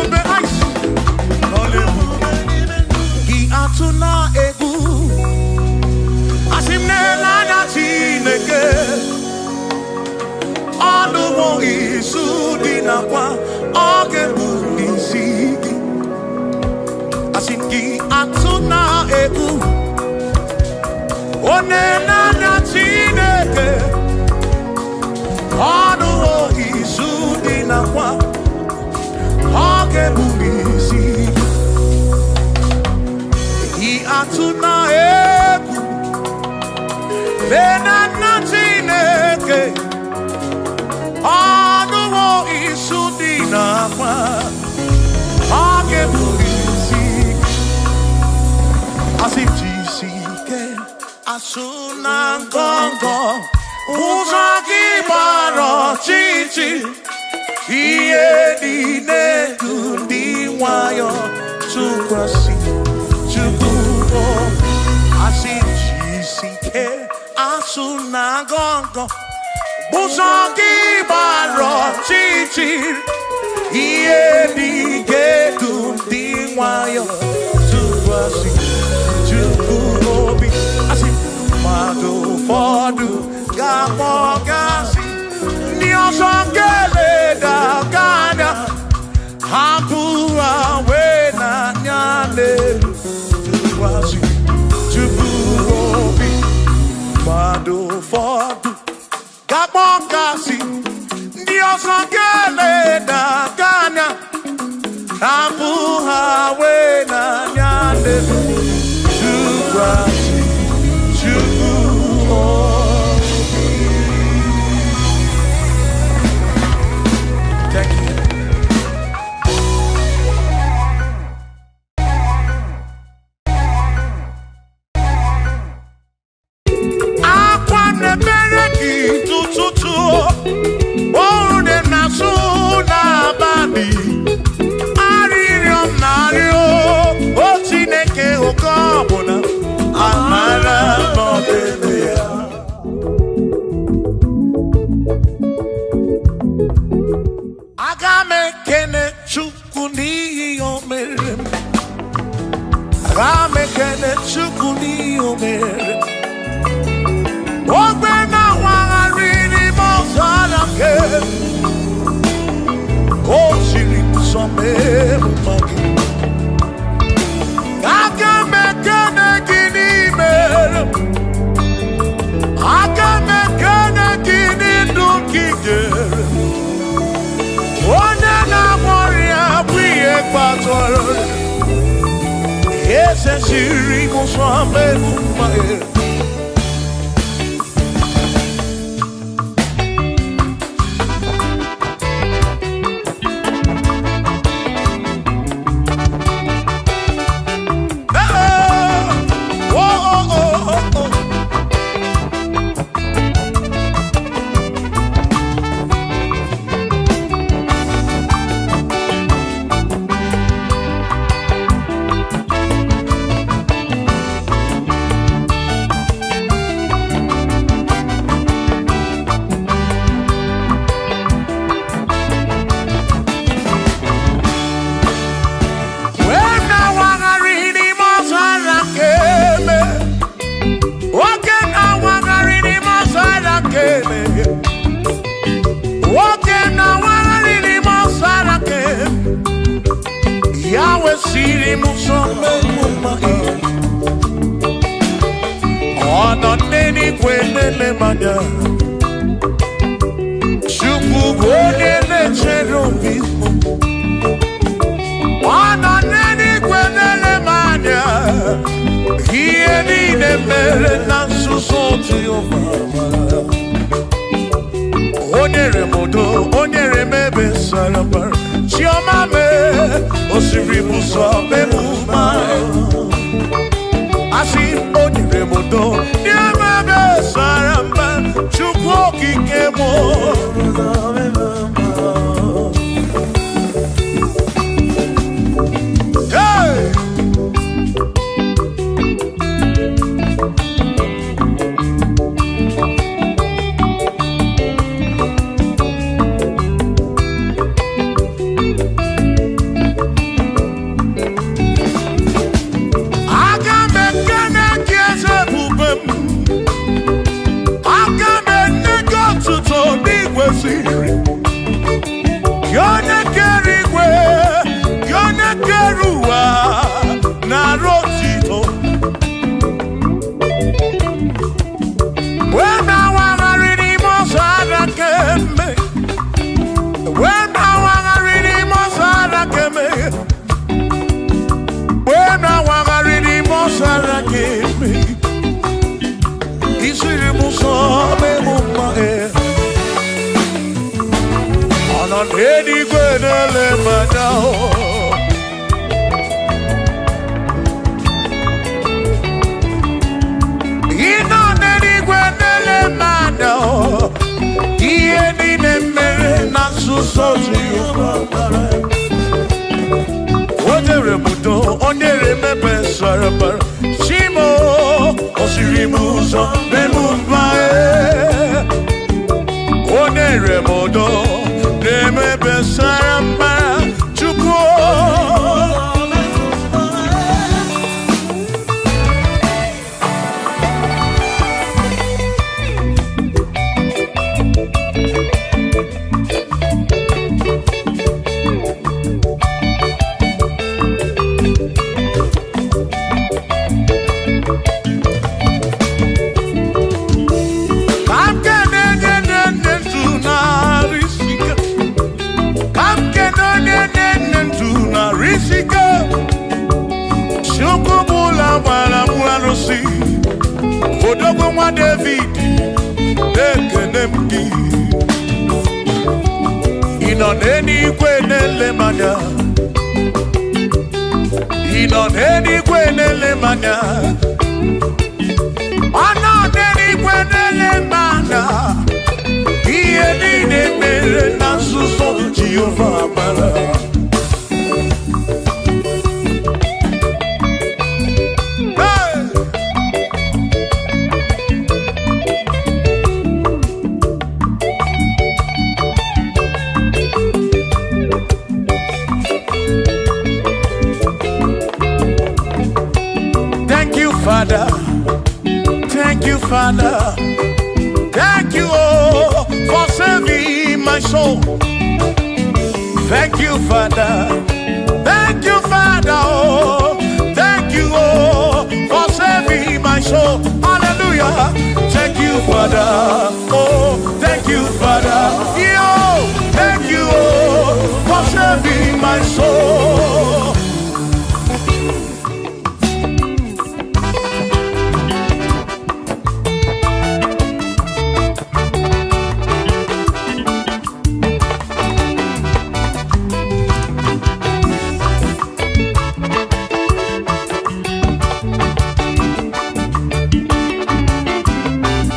Nne na Chineke ọnụ izu dị nakwa ọ ga-ebuli isi gị atụ na egwu. Nne na Chineke ọnụ izu dị nakwa ọ ga-ebuli isi gị. Asị jisi ike asụ na ngọngọ ụzọ gị gbara ọchịchị ihe niile dị ndị nwayọ tụkwasị Chukwu obi. Asị jisi ike asụ na ngọngọ ụzọ gị gbara ọchịchị ihe niile dị ndị nwayọ tụkwasị Chukwu obi. Asị mmadụ ụfọdụ ga-akpọ gasị ndị ọzọ ga-eleda gị anya hapụ ha wee n'anya n'elu tụkwasị Chukwu obi. Mmadụ ụfọdụ ga-akpọ gasị ndị ọzọ ga-eleda gị anya hapụ ha wee n'anya n'elu tụkwasị Chukwu obi. Thank you. Akwa na-emere gị tụtụtụ oru na-asụ n'abalị arịrịọ m na-arịọ o Chineke oke ọbụla amara n'ọdịbe ya. Aga m ekene Chukwu n'ihi o mere m. Aga m ekene Chukwu n'ihi o mere m. Ogbe na-awagharị n'ime ọzara nke o siri nsọ mee mma gị. Aga m ekene gị n'ime m. Aga m ekene gị n'ndụ gị nyere m. Onye na-agwọ ọrịa bụ ihe kpatara eze siri nsọ mee mma gị. Oh, oh, oh, oh, oh. Wee na-awagharị n'ime ọzara nke eme. Nwoke na-awagharị n'ime ọzara nke eme. Nwoke na-awagharị n'ime ọzara nke eme. Ya wesiri m ụzọ mmegbu mma gị. Ọ nọ n'eluigwe na-ele m anya. Chukwu bụ onye na-echere obi m. Ọ nọ n'eluigwe na-ele m anya. Ihe niile mere na nzuzo Jehova. O nyere m udo, o nyere m ebe sara mbara. Chiọma mee, o siri m ụzọ mee m mma. Asị o nyere m udo, nye m ebe sara mbara. Chukwu okike m. Hey! Aga m ekene gị eze ebube m. n'eluigwe na-ele m anya. Ị nọ n'eluigwe na-ele m anya. Ihe niile mere na nzuzo Jehova mara. O nyere m udo, o nyere m ebe sara mbara. Chimo, o siri m ụzọ mee m mma. O nyere m udo, na-eme ebe sara mbara. Chukwu. Odogwu nwa David, ekene m gị. Ị nọ n'eluigwe na-ele m anya. Ị nọ n'eluigwe na-ele m anya. Ọ nọ n'eluigwe na-ele m anya. Ihe niile mere na nzuzo Jehova mara. Thank you, Father. Thank you, Father. Thank you, oh, for saving my soul. Thank you, Father. Thank you, Father. Oh, thank you, oh, for saving my soul. Hallelujah. Thank you, Father. Oh, thank you, Father. Yo, thank you, oh, for saving my soul.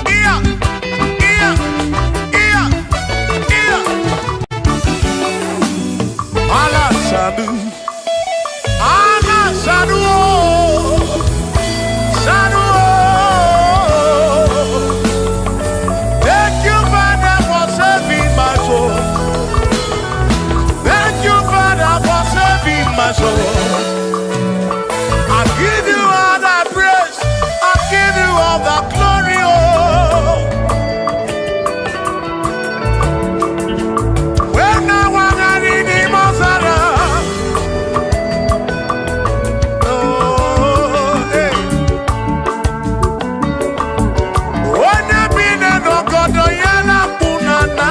Yeah, yeah, yeah, yeah. Allah Sadu, Allah Sadu, Sadu. Thank you, Father, for saving my soul. Thank you, Father, for saving my soul. I give you all the praise. I give you all the glory. Oh. When I was in the Mozara, oh, hey. When I been in Okodo Yana Punana,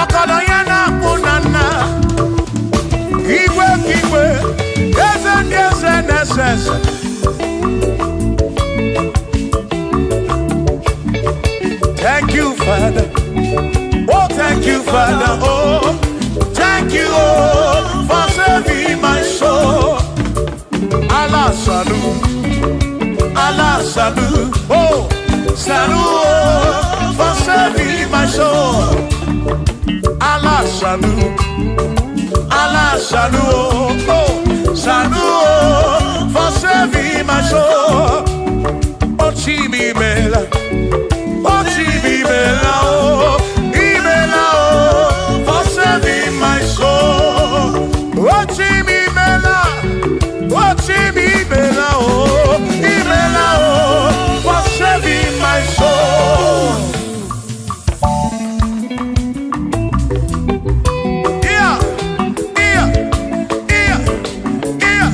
Okodo Yana Punana, Igwe Igwe, Eze Eze Eze. Thank you, Father. Oh, thank you, Father. Oh, thank you, oh, for saving my soul. Allah Salu, Allah Salu, oh, Salu, oh, for saving my soul. Allah Salu, Allah Salu, oh, Salu, oh, for saving my soul. Oh, Chimi Mela. Oh, Imela, oh, Imela, oh, for saving my soul. Oh, Imela, oh, Imela, oh, Imela, oh, for saving my soul. Yeah, yeah, yeah, yeah.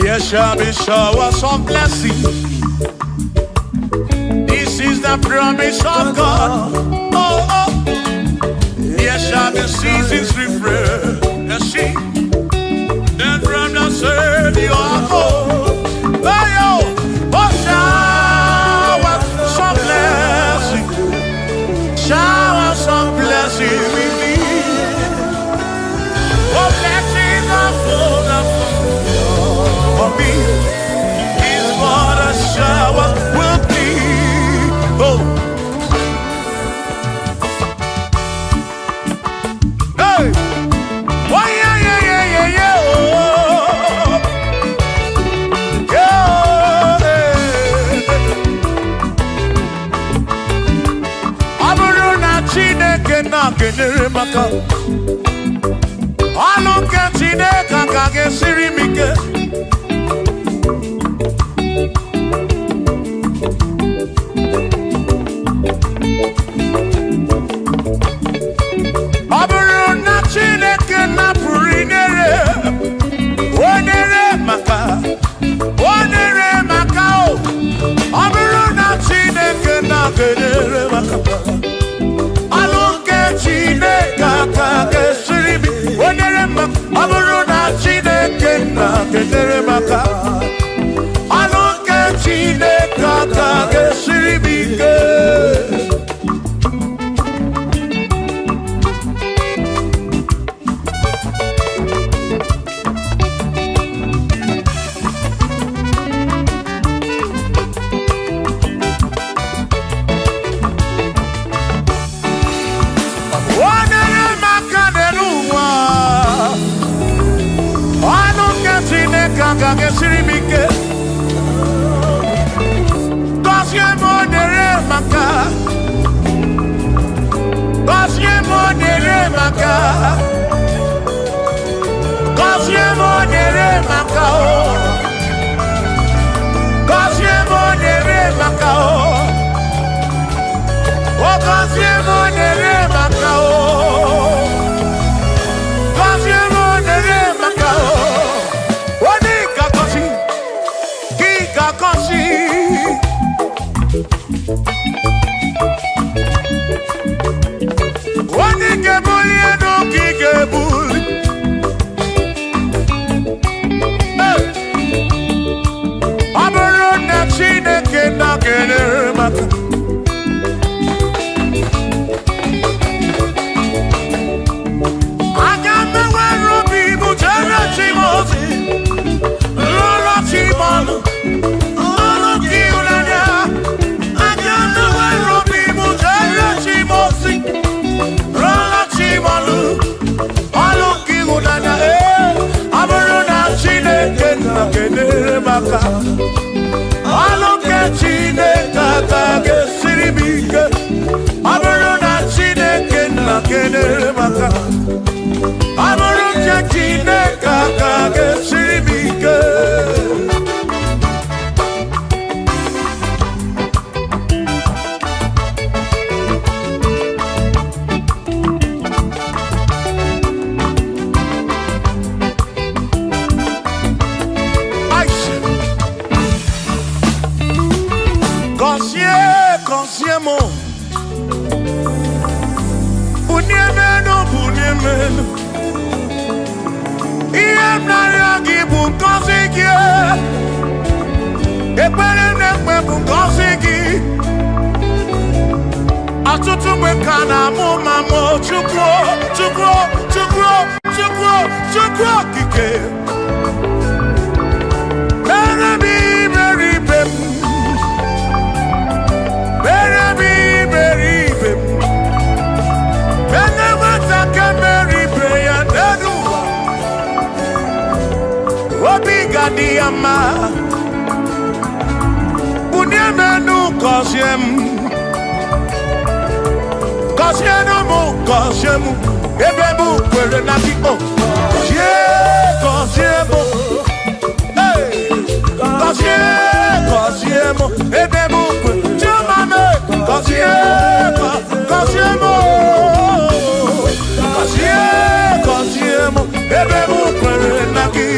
There shall be showers of blessing. This is the the promise of God. Oh, oh, there shall be seasons refreshed. You see, then from the Savior, oh, oh, shower some blessing, shower some blessing with me. Oh, blessings are full for me. Is what a shower will be. Oh, hey, why, yeah, yeah, yeah, yeah, yeah, oh, yeah. Ọ bụrụ na Chineke na-kenyere m aka, ọnụ nke Chineke aka ga-esiri m ike. Ọ bụrụ na Chineke napụrụ inyere, o nyere maka, o nyere maka o. Ọ bụrụ na Chineke na-kenyere maka, ọnụ nke Chineke aka ga-esiri m, o nyere maka. Ọ bụrụ na Chineke na-kenyere maka, ọnụ nke Chineke aka ga-esiri m ike. O nyere m aka n'elu ụwa, ọnụ nke Chineke aka ga-esiri m ike. Gọzie m, o nyere m aka. Gọzie m, o nyere m aka. Gọzie m, o nyere m aka o. Gọzie m, o nyere m aka o. O gọzie m, o nyere m aka o. Gọzie m, o nyere m aka o. Onye ga-agọzi, gị ga-agọzi. Onye ga-ebuli elu ka ị ga-ebuli. Hey! Ọ bụrụ na Chineke na-enyere m aka, aga m enwere obi m jere chi m ozi, lụrụ chi m ọlụ, ọlụ nke ịhụnanya. Aga m enwere obi m jere chi m ozi, lụrụ chi m ọlụ, ọlụ nke ịhụnanya. Ee, ọ bụrụ na Chineke na-enyere m aka, ọlụ nke Chineke aka ga-esiri m ike. Ọ bụrụ na Chineke na-enyere m aka, ọ bụrụ na Chineke aka ga-esiri m ike. Aisha. Gọzie, gọzie m, bunie m elu, bunie m elu. Ihe m na-arịọ gị bụ ngọzi gị. Ekpere m na-ekpe bụ ngọzi gị. Ọtụtụ mgbe ka na-amụ ma mụ Chukwu, Chukwu, Chukwu, Chukwu, Chukwu okike. Mere m iberibe m, mere m iberibe m. Mere nwata ka mere ibe ya n'elu ụwa, obi ga-adị ya mma. Bunie m elu, gọzie m. Gọzie m, gọzie m, ebe m kwere na gị o. Gọzie, gọzie m. Hey! Gọzie, gọzie m, ebe m kwere. Chioma m, gọzie, gọzie m. Gọzie, gọzie m, ebe m kwere na gị.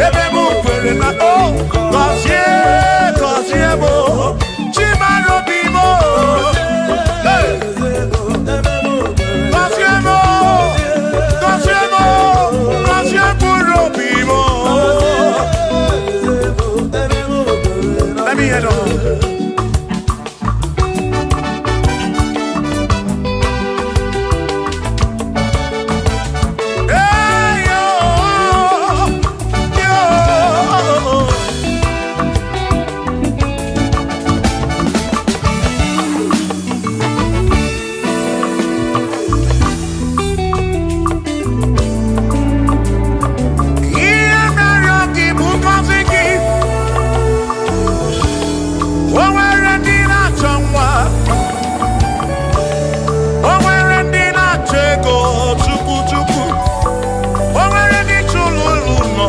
Ebe m kwere na o gọzie gọzie m Chimara obi m Hey! Gọzie m gọzie m gọzie mkpụrụ obi m. Let me hear them. Hey, yo, yo. Ihe mere gị bụ ngọzi gị. O nwere ndị na-achọ nwa. O nwere ndị na-achọ ego chukwu chukwu. O nwere ndị chọrọ ụlọ ụlọ.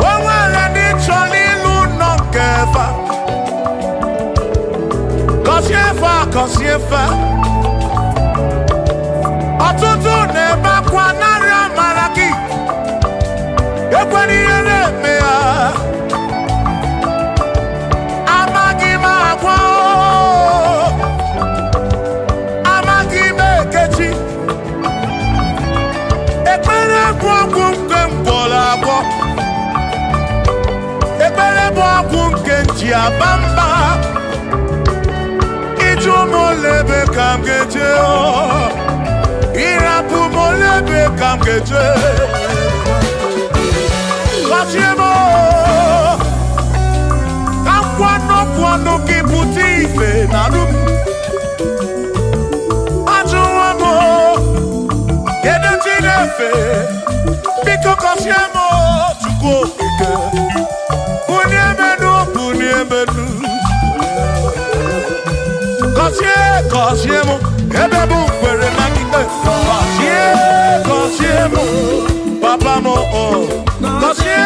O nwere ndị chọrọ ịlụ ụlọ nke fa. Gọzie fa, gọzie fa. Ọtụtụ na-ebe akwa narị amara gị. Ekwela ihe na-eme ha. Amaghị m agwa o. Amaghị m ekechi. Ekpere bụ ọgwụ nke m gwọrọ agwọ. Ekpere bụ ọgwụ nke m ji aba mba. Ịjụ m ole ebe ka m ga-eje o. Ịrapụ m ole ebe ka m ga-eje. Gọzie m o. Ka nkwanụ kwanụ gị pụta ife na arụ m. Ajụwo m o, kedu chi na-efe? Biko gọzie m o, Chukwu okike. Bunie m enu, bunie m enu. Gọzie, gọzie m, ebe m kwere na gị. Gọzie, gọzie m, papa m o. Gọzie,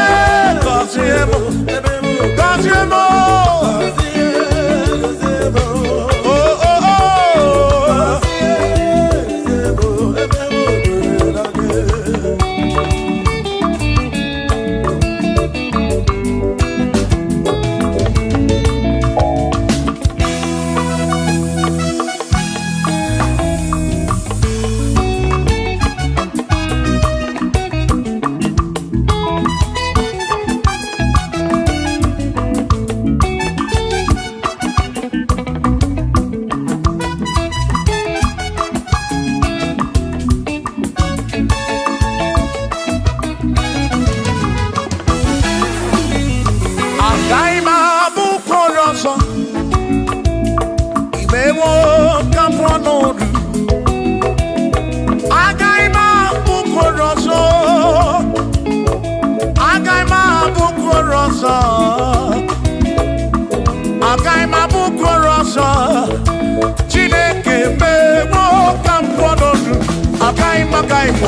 gọzie m, gọzie m o. Oh, oh, oh. Agaghị m abụ ụkpụrụ ọzọ. Imewo ka m pụọ n'ọdụ. Agaghị m abụ ụkpụrụ ọzọ. Agaghị m abụ ụkpụrụ ọzọ. Agaghị m abụ ụkpụrụ ọzọ. Chineke mewo ka m pụọ n'ọdụ. Agaghị m agaghị m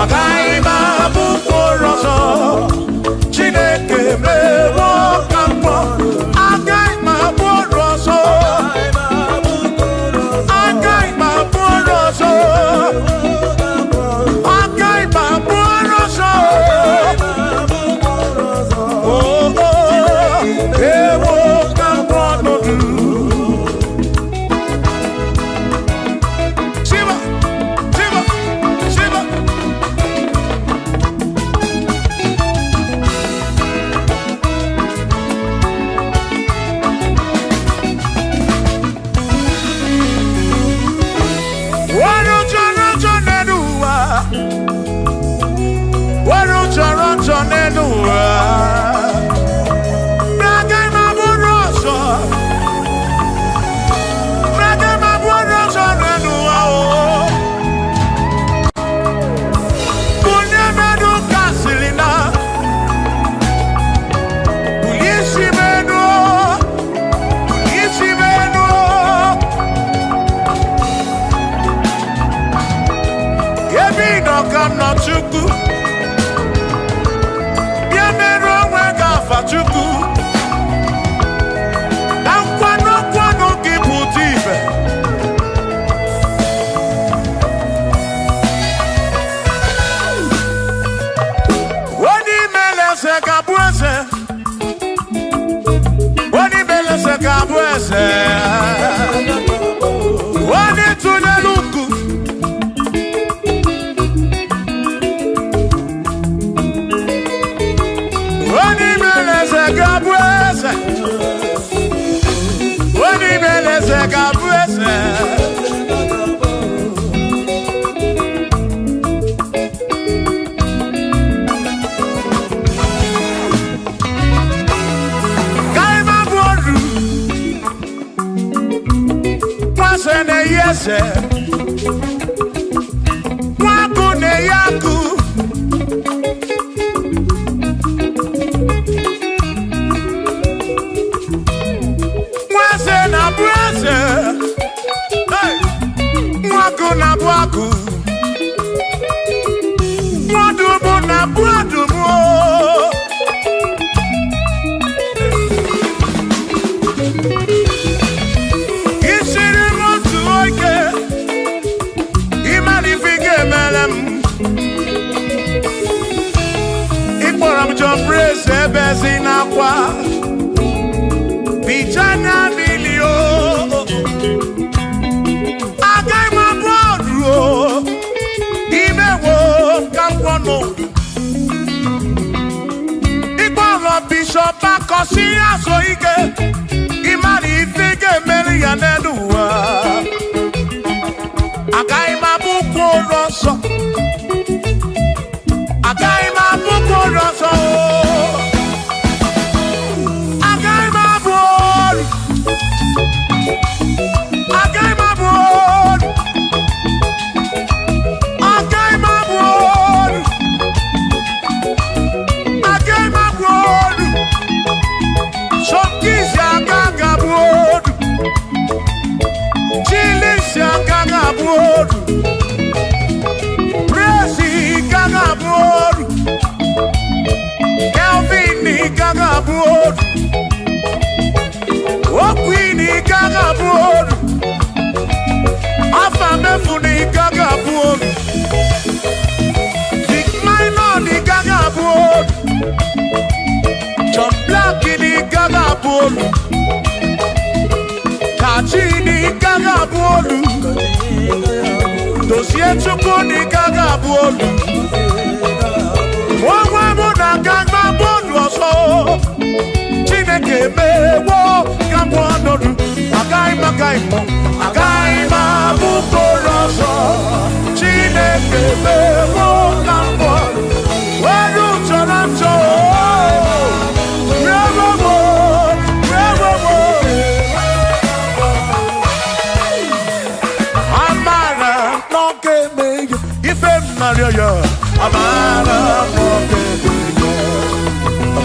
agaghị m abụ ụkpụrụ ọzọ. Chineke mewo ka m pụọ. Agaghị m abụ ọrụ ọzọ. Agaghị m abụ ọrụ ọzọ. Agaghị m abụ ọrụ ọzọ. Oh, oh, ewo ka m pụọ n'ọdụ. Shiva, Shiva, Shiva. Wọ́n jọrọ jọ nínú wa. Wọ́n jọrọ jọ nínú wa. Nàgẹ́ máa búrò sọ. Nàgẹ́ máa búrò sọ nínú wa o. Bunye mẹ́nu kásìlì náà. Bunye si mẹ́nu. Bunye si mẹ́nu. Ebe ị nọ ka m nọ Chukwu. Bịa mere onwe gị afa Chukwu. Ka nkwado nkwado gị pụta ife. Onye eze. Nwakụ na-eyi akụ. Nwaeze na-abụ eze. Hey! Nwakụ na-abụ akụ. Nwadụmụ na-abụ adụmụ. Isiri m otu oke, ịmara ife ị ga-emere m. Ịkpọrọ m John Praise ebe ezi n'akwa. Bicha anya mmiri o. Agaghị m abụ ọrụ o. Imewo ka m gwọnụ. Ịkpọrọ Bishọp Akọsi azụ ike. Ịmara ife ị ga-emere ya n'elu ụwa. Agaghị m abụ ụkwụ ụlọ nsọ. Agaghị m abụ ụkwụ ụlọ nsọ o. Agaghị m abụ ọrụ. Agaghị m abụ ọrụ. Agaghị m abụ ọrụ. Agaghị m abụ ọrụ. Sọmkisi aka ga-abụ ọrụ. Chilisi aka ga-abụ ọrụ. Presi ka ga-abụ ọrụ. Kelvin ka ga-abụ ọrụ. Okwini ka ga-abụ ọrụ. Afa mefuni ka ga-abụ ọrụ. Vic Minor ka ga-abụ ọrụ. John Black ka ga-abụ ọrụ. Kachi ka ga-abụ ọrụ. Dozie Chukwu ka ga-abụ ọrụ. Onwe mụ na aga m abụ ọrụ ọzọ. Chineke mewo ka m ọnọdụ. Agaghị m agaghị m agaghị m abụ mkpụrụ ọzọ. Chineke mewo ka m ọnọdụ. Were chọrọ nchọ. Rewo rewo. Amara n'oge eme ya ife m narịọ ya. Amara n'oge eme ya.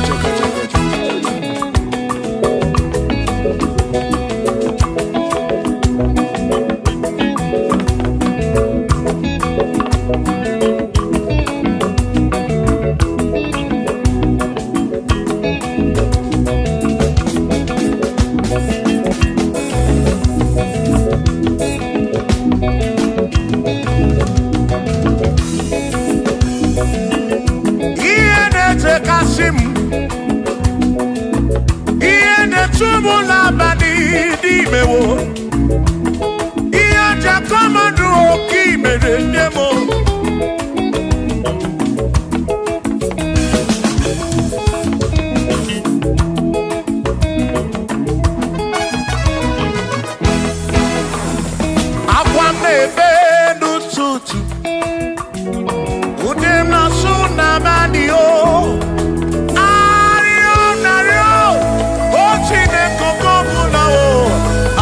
Ihe na-echekasị m, ihe na-echu m n'abalị n'imewo, ihe njakọmọdụ oke imere nne m. Akwa m na-ebe n'ụtụtụ, ụdị m na-asụ n'abalị o. Arịọ narịọ, o Chineke oke ọbụla o,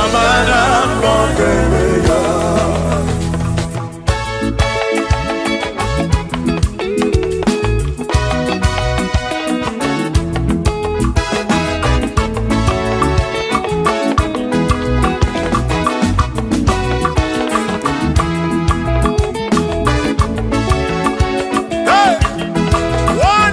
amara m ọ ga-eme ya. Hey!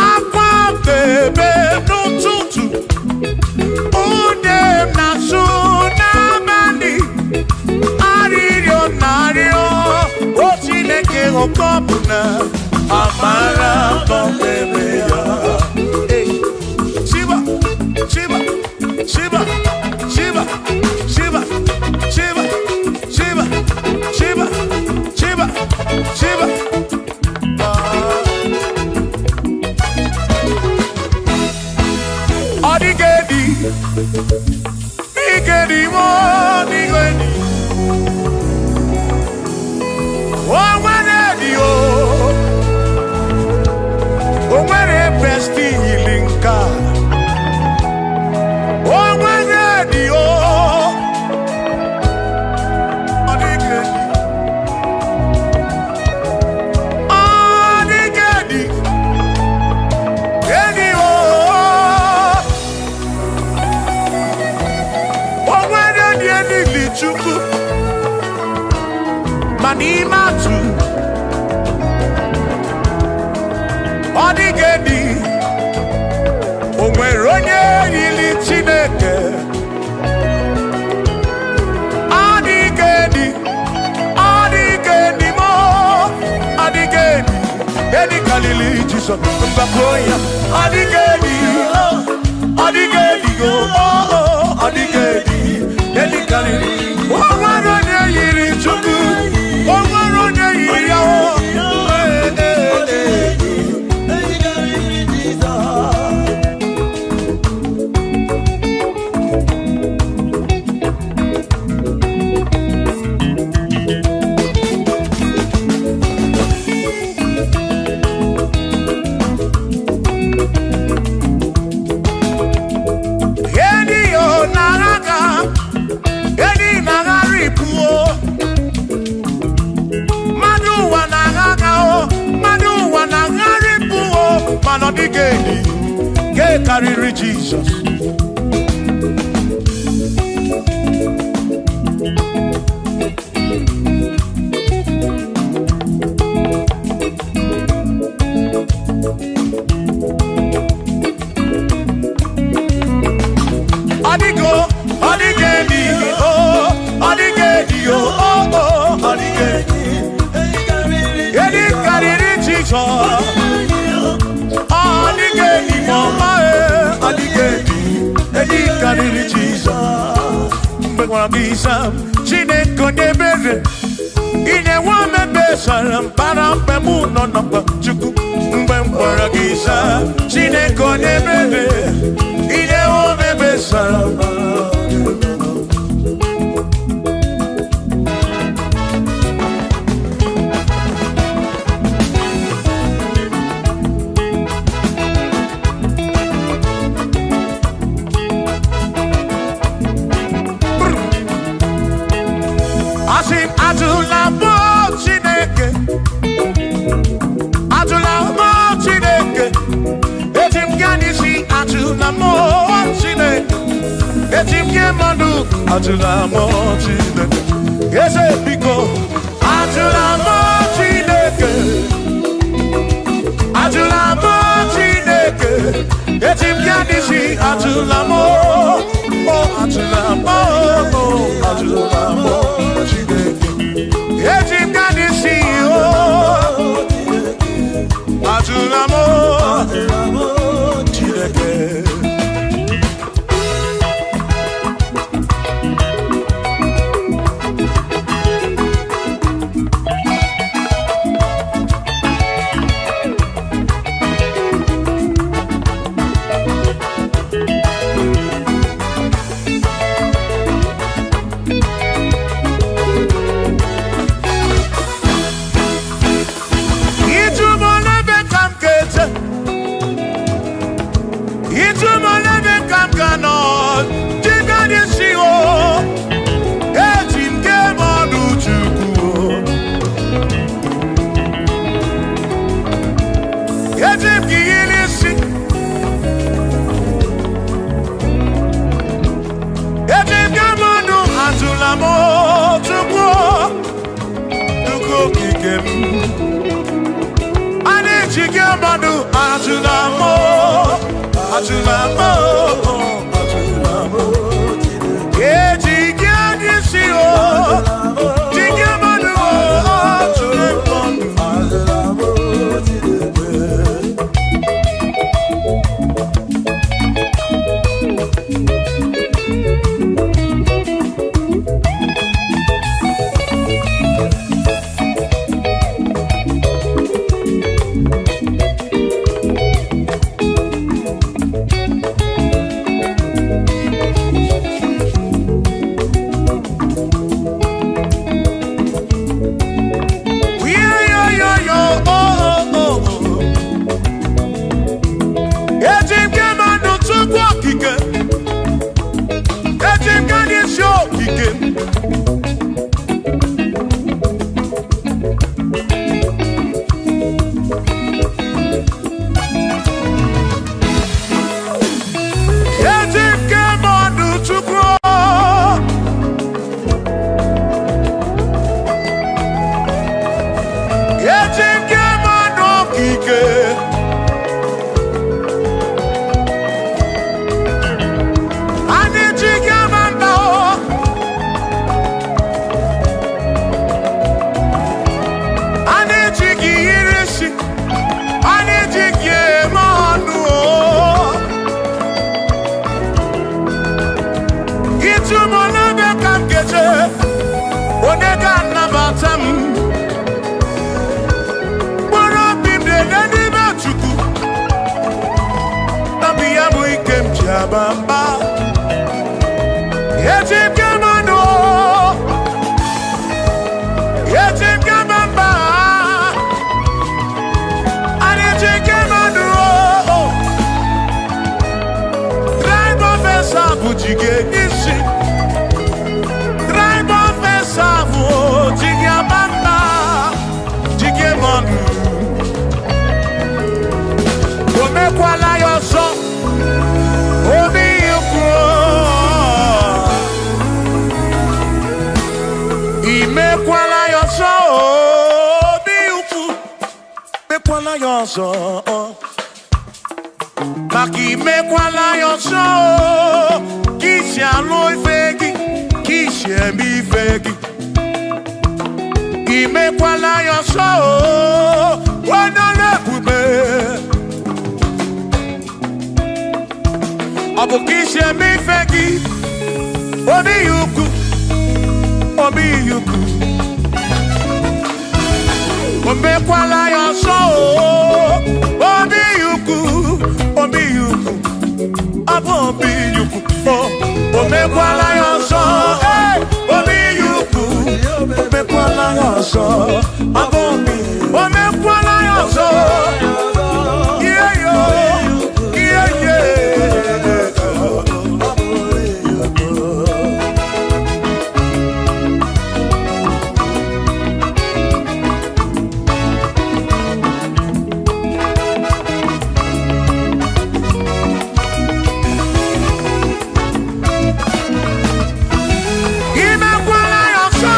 Akwa bebe n'ụtụtụ, ude m na-asụ n'abalị, arịrịọ na-arịọ, o Chineke oke ọbụla, amara gọbere ya. Hey. Shiba, Shiba, Shiba, Shiba, Shiba, Shiba, Shiba, Shiba, Shiba, Shiba. Ọ dịghị edi, dịghị edi, ọ dịghị edi. O nwere edi o, o nwere besti yiri nke a. O nwere edi o, ọ dịghị edi. Ọ dịghị edi, edi o. O nwere edi elili Chukwu, ma n'ime atụ, ọ dịghị edi. O nwere onye yiri Chineke. Ọ dịghị edi, ọ dịghị edi mo, ọ dịghị edi. Edi karịrị Jizọs, mgbakọ ya. Ọ dịghị edi, ọ dịghị edi o, ọ dịghị edi. Edi karịrị. O nwere onye yiri Chukwu, o nwere onye yiri ya o. Ee, ee, ee. Edi o n'agha, edi n'aghara ibu o. Mmadụ ụwa na-agha o, mmadụ ụwa na-aghara ibu o, mana ọ dịghị edi, nke karịrị Jizọs. Ọ dịghị o, ọ dịghị edi o, ọ dịghị edi o, o, o, ọ dịghị edi. Edi karịrị Jizọs. Ọ dịghị edi ma ọma e, ọ dịghị edi. Edi karịrị Jizọs. Mgbe gwara gị ịsa m, Chineke onye ebere, inyewa m ebe sara mbara mgbe mụ nọ n'ọkpa Chukwu. Mgbe m gwara gị ịsa, Chineke onye ebere, inyewa m ebe sara mbara. Asị m atụla mụ Chineke, atụla mụ Chineke, eji m gaa n'isi atụla mụ Chineke, eji m gị mmadụ atụla mụ Chineke, eze biko atụla mụ Chineke, atụla mụ Chineke, eji m gaa n'isi atụla mụ, o atụla mụ, o atụla mụ Chineke. Eji m gaa n'isi o, atụla mụ Chineke. Okike m. A na-eji gị mmadụ ajụla m, ajụla m. Eji gị adịsị o, ji gị mmadụ ajụla m. Eji m gị mmadụ Chukwu Okike, eji m gị n'isi okike. Eji m gị mmadụ Chukwu, eji m gị mmadụ okike. Anyị ji gị ama mba o. Anyị ji gị yiri isi, anyị ji gị eme ọnụ o. Ịtụ m n'ebe ka m ga-eje, onye ga-anabata m? Mkpụrụ obi m na-ede n'ime Chukwu, nabi ya bụ ike m ji aba mba. Eji m gị mmanụ o, eji m gị ama mba. Anyị ji gị mmanụ o. Tribe of Esau bụ ji gị isi. Tribe of Esau bụ ji gị ama mba, ji gị mmanụ. O mekwala ya ọzọ, obi ikwu. Imekwala ya ọzọ, obi ukwu. Mekwala ya ọzọ, maka imekwala ya ọzọ, ka isi alụ ife gị, ka isi eme ife gị. Imekwala ya ọzọ, onye na-ebube. Ọ bụ ka isi eme ife gị, obi ukwu, obi ukwu. O mekwala ya ọzọ, obi ukwu, obi ukwu, ọ bụ obi ukwu. O mekwala ya ọzọ, ee, obi ukwu. O mekwala ya ọzọ, ọ bụ obi. O mekwala ya ọzọ, ihe yo, ihe ye. Imekwala ya ọzọ.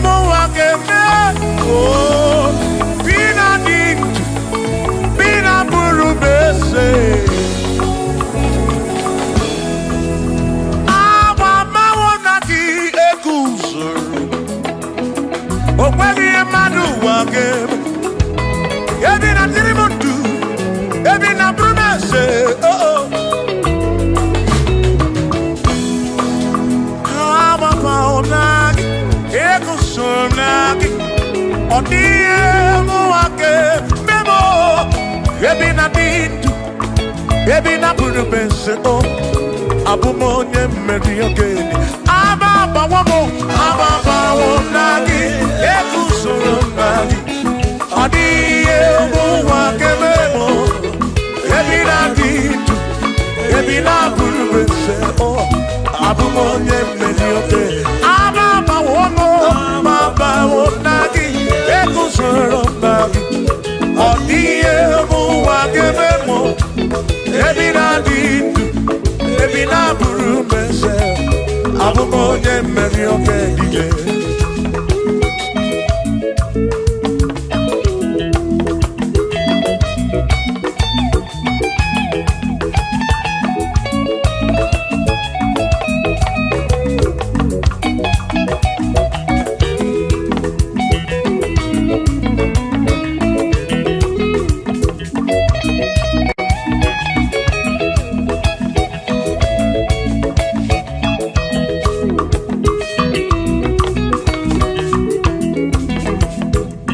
Ụmụ ụwa ga-eme o bi na dị ndụ bi na bụrụ m eze. Agba mmanwụ na gị eguzoro, o nweghị ihe mmadụ ụwa ga-eme. Ebi na dịrị m ndụ, ebi na bụrụ m eze. Oh, oh. Agba na gị eguzoro na gị, ọ dịghị ihe mụnwa ga-eme m o. Ebi na dị ndụ, ebi na bụrụ m eze. O abụ m onye mmeri ogene. Aba agbawo m, aba agbawo na gị eguzoro m na gị, ọ dịghị ihe ụwa ga-eme m. Ebi na dị ndụ, ebi na bụrụ m eze. O abụ m onye mmeri ogene. Aba agbawo m, aba agbawo na gị eguzoro m na gị, ọ dịghị ihe ụwa ga-eme m. Ebi na dị ndụ, ebi na bụrụ m eze, abụ m onye mmeri oke dike.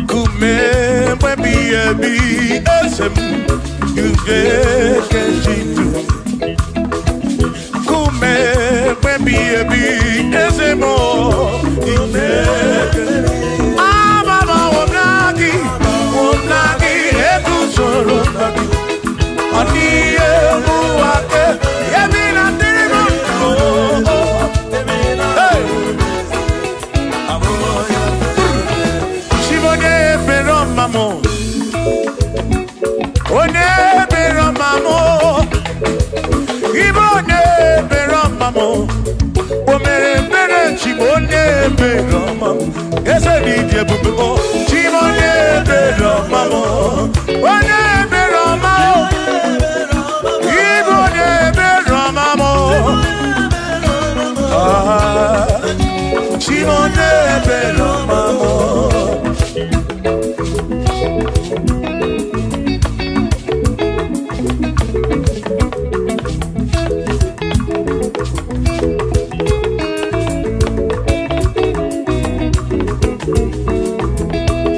Kume mgbe ebi eze m ugekejidu. Kume mgbe ebi eze m ime. Ababawo m na gị, wo m na gị, eguzoro m na gị. Ọ dịghị ihe ụwa ke ebi na dịrị m ndụ. Hey! Chibonye ebere ọma m, onye ebere ọma m, ibe onye ebere ọma m, o mere ebere. Chibo onye ebere ọma m, eze dị dị ebube o. Chibo onye ebere ọma m, onye ebere ọma m, ibe onye ebere ọma m. Ah, Chibo onye ebere ọma m.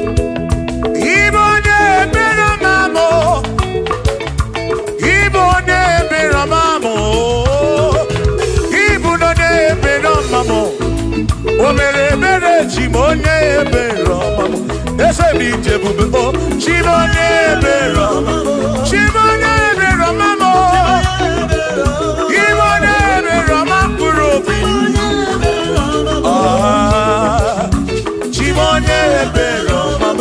Ibo onye ebere ọma m, ibo onye ebere ọma m, ibu onye ebere ọma m, o mere ebere. Chi m onye ebere ọma m, eze m ije ebube o. Chi m onye ebere ọma m, chi m onye ebere ọma m, ibo onye ebere ọma mkpụrụ obi. Ah, chi m onye ebere ọma m.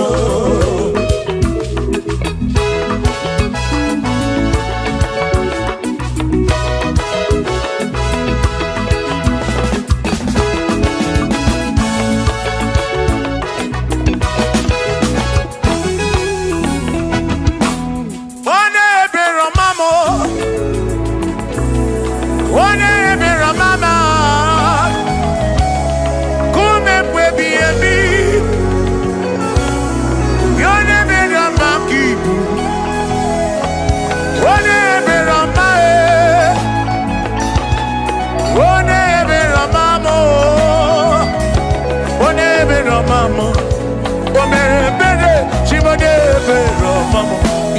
Onye ebere ọma m, onye ebere ọma m, kume mgbe ebighị ebi. Ya onye ebere ọma ka ibu, onye ebere ọma e, onye ebere ọma m, onye ebere ọma m, o mere ebere. Chibonye ebere ọma m,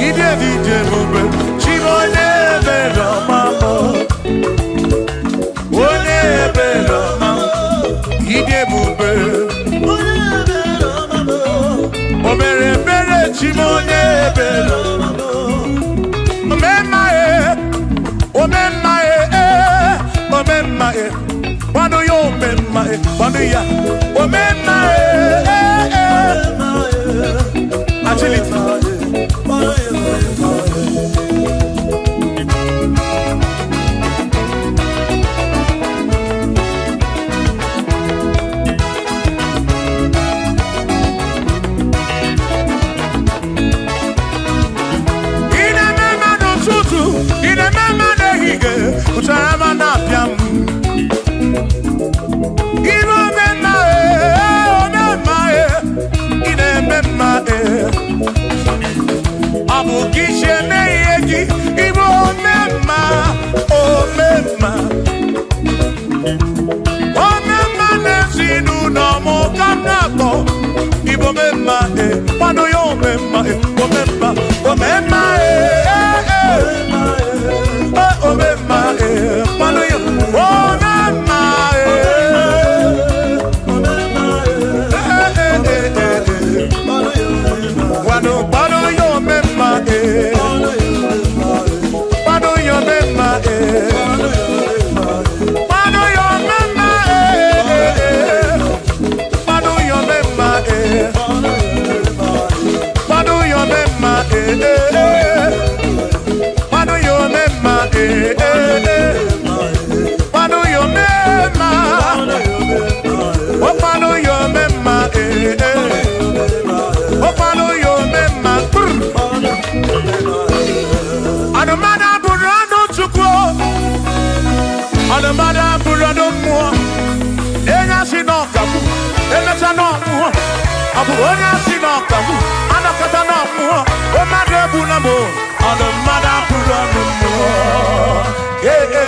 ide dị ije ebube. Chibonye ebere ọma m, onye ebere ọma m, ide ebube. O mere ebere. Chibonye ebere omemma e, omemma e, omemma e, kwado ya omemma e, kwado ya omemma e, eh, eh. Agility. Ị na-eme mma n'ehihie, ụtara ma na-apịa m. Ibe omemma ee, omemma ee, ị na-eme mma ee. Ọ bụ ka isi eme ihe gị, ịbụ omemma, omemma. Omemma n'ezinụlọ m ka m na-akpọ. Ịbụ omemma ee, kwanụ ya omemma ee, omemma, omemma ee, ee, ee. Omemma ee, kwanụ ya omemma ee. Kwano kwano yo mema eh, kwano yo mema eh, kwano yo mema eh, kwano yo mema eh, kwano yo mema eh, kwano yo mema eh, kwano yo mema, oh kwano yo mema eh. Opano yo mema. Anụmanụ abụrụ anụ Chukwu, anụmanụ abụrụ anụ mmụọ. Onye asị na ọkagbu, emecha na ọmụọ. Ọ bụ onye asị na ọkagbu, anọkọta na ọmụọ. Mmadụ egbu na mụ, anụmanụ abụrụ anụ mmụọ. Ee, ee.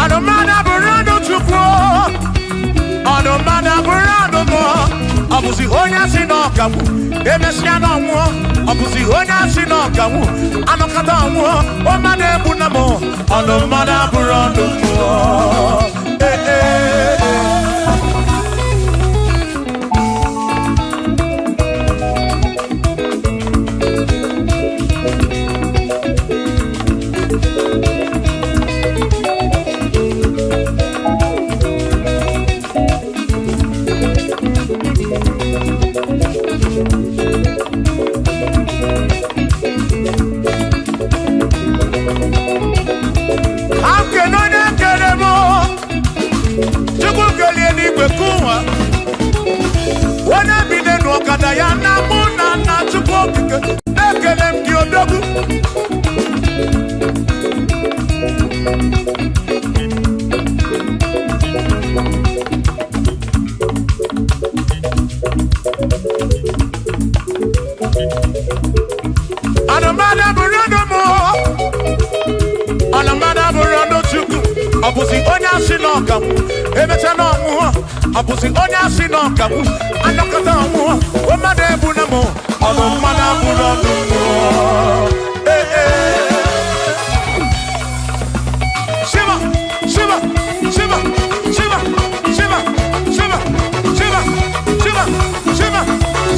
Anụmanụ abụrụ anụ Chukwu, anụmanụ abụrụ anụ mmụọ. Ọ bụzi onye asị na ọkagbu, emesịa na ọnwụọ. Ọ bụzi onye asị na ọkagbu, anọkọta ọnwụọ. Ọmmadụ egbu na mụ, anụmanụ abụrụ anụ mmụọ. Ee, ee, ee. Akene onye kere m, Chukwu kelie n'igwe kụwa. Onye bi n'elu ọkada ya na mụ na nna Chukwu okike na-ekele m gị odogwu. Anụmanụ abụrụ anụ mmụọ, anụmanụ abụrụ anụ Chukwu. Ọ bụzi onye asị na ọkagbu, emecha na ọnwụọ. Ọ bụzi onye asị na ọkagbu, anọkọta ọnwụọ. Mmadụ egbu na mụ, ọnụ mmadụ abụrụ ọnụ mmụọ. Ee, ee. Shiva, Shiva, Shiva, Shiva, Shiva, Shiva, Shiva, Shiva, Shiva,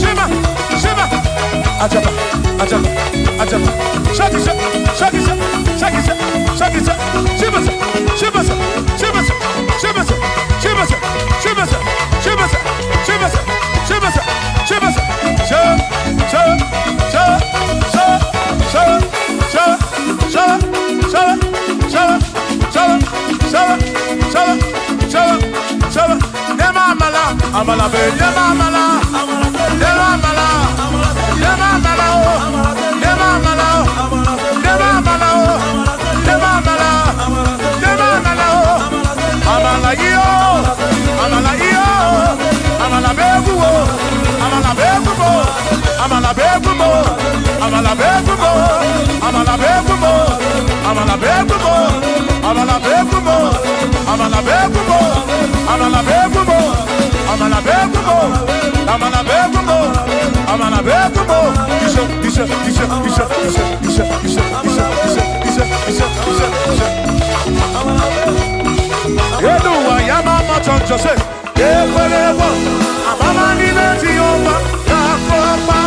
Shiva, Shiva. Ajaba, ajaba, ajaba. Shaki, shaki, shaki, shaki, shaki, shaki. Shiva, Shiva, Shiva, Shiva, Shiva, Shiva, Shiva, Shiva, Shiva, Shiva, Sha, sha, sha, sha, sha, sha, sha, sha, sha, sha, sha, sha, sha, sha. Nema amala, amala be, nema amala, nema amala, nema amala o, nema amala o, nema amala o, nema amala, nema amala o, amala iyo, amala iyo, amala be guo, amala be guo, amala be guo, amala be guo, amala be guo, amala be guo, amala be guo, amala be guo, amala be guo, amala be guo, amala be guo, amala be guo. Isha, isha, isha, isha, isha, isha, isha, isha, isha, isha, isha, isha. Eduwa ya mama choncho se, ekwelewa, amama ni meji oba, kakopa.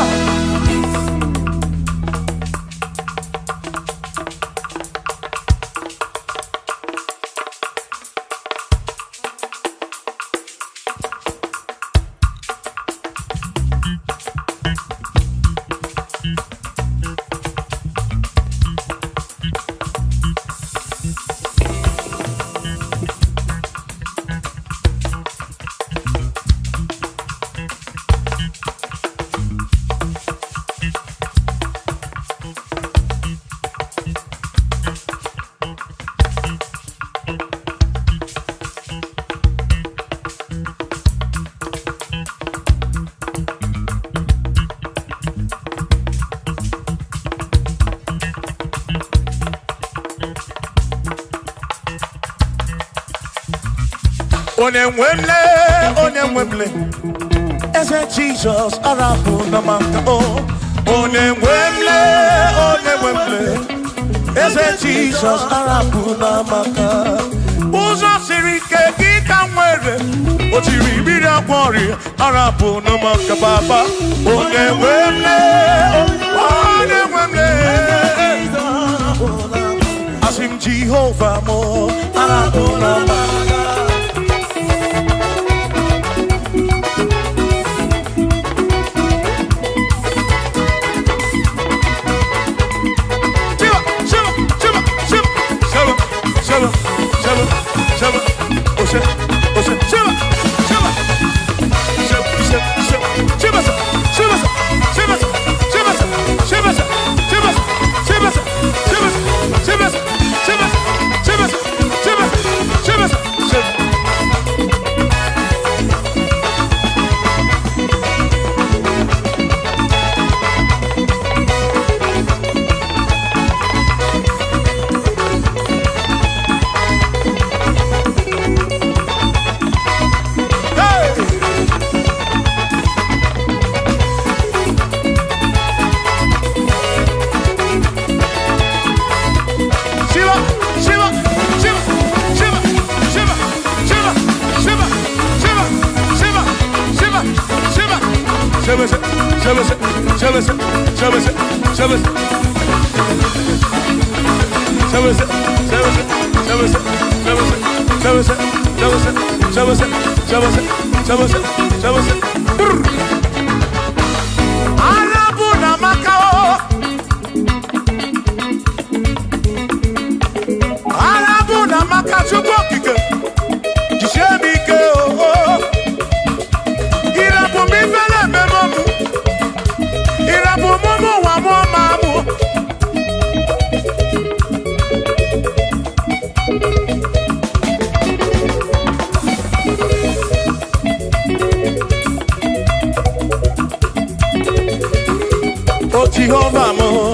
Onye nwemle, onye nwemle, eze Jizọs arapụ na maka o. Onye nwemle, onye nwemle, eze Jizọs arapụ na maka. Ụzọ siri ike gị ka nwere, o tiri mmiri agwọ ọrịa arapụ na maka baba. Onye nwemle, onye nwemle, asị m Jehova mụ arapụ na maka. Arabu na Macao, Arabu na Macao, Chukwu okike, jisie m ike o. Irapụ m ifele ememe mụ, irapụ m ụmụ ụwa mụ ma mụ. O Jehova mụ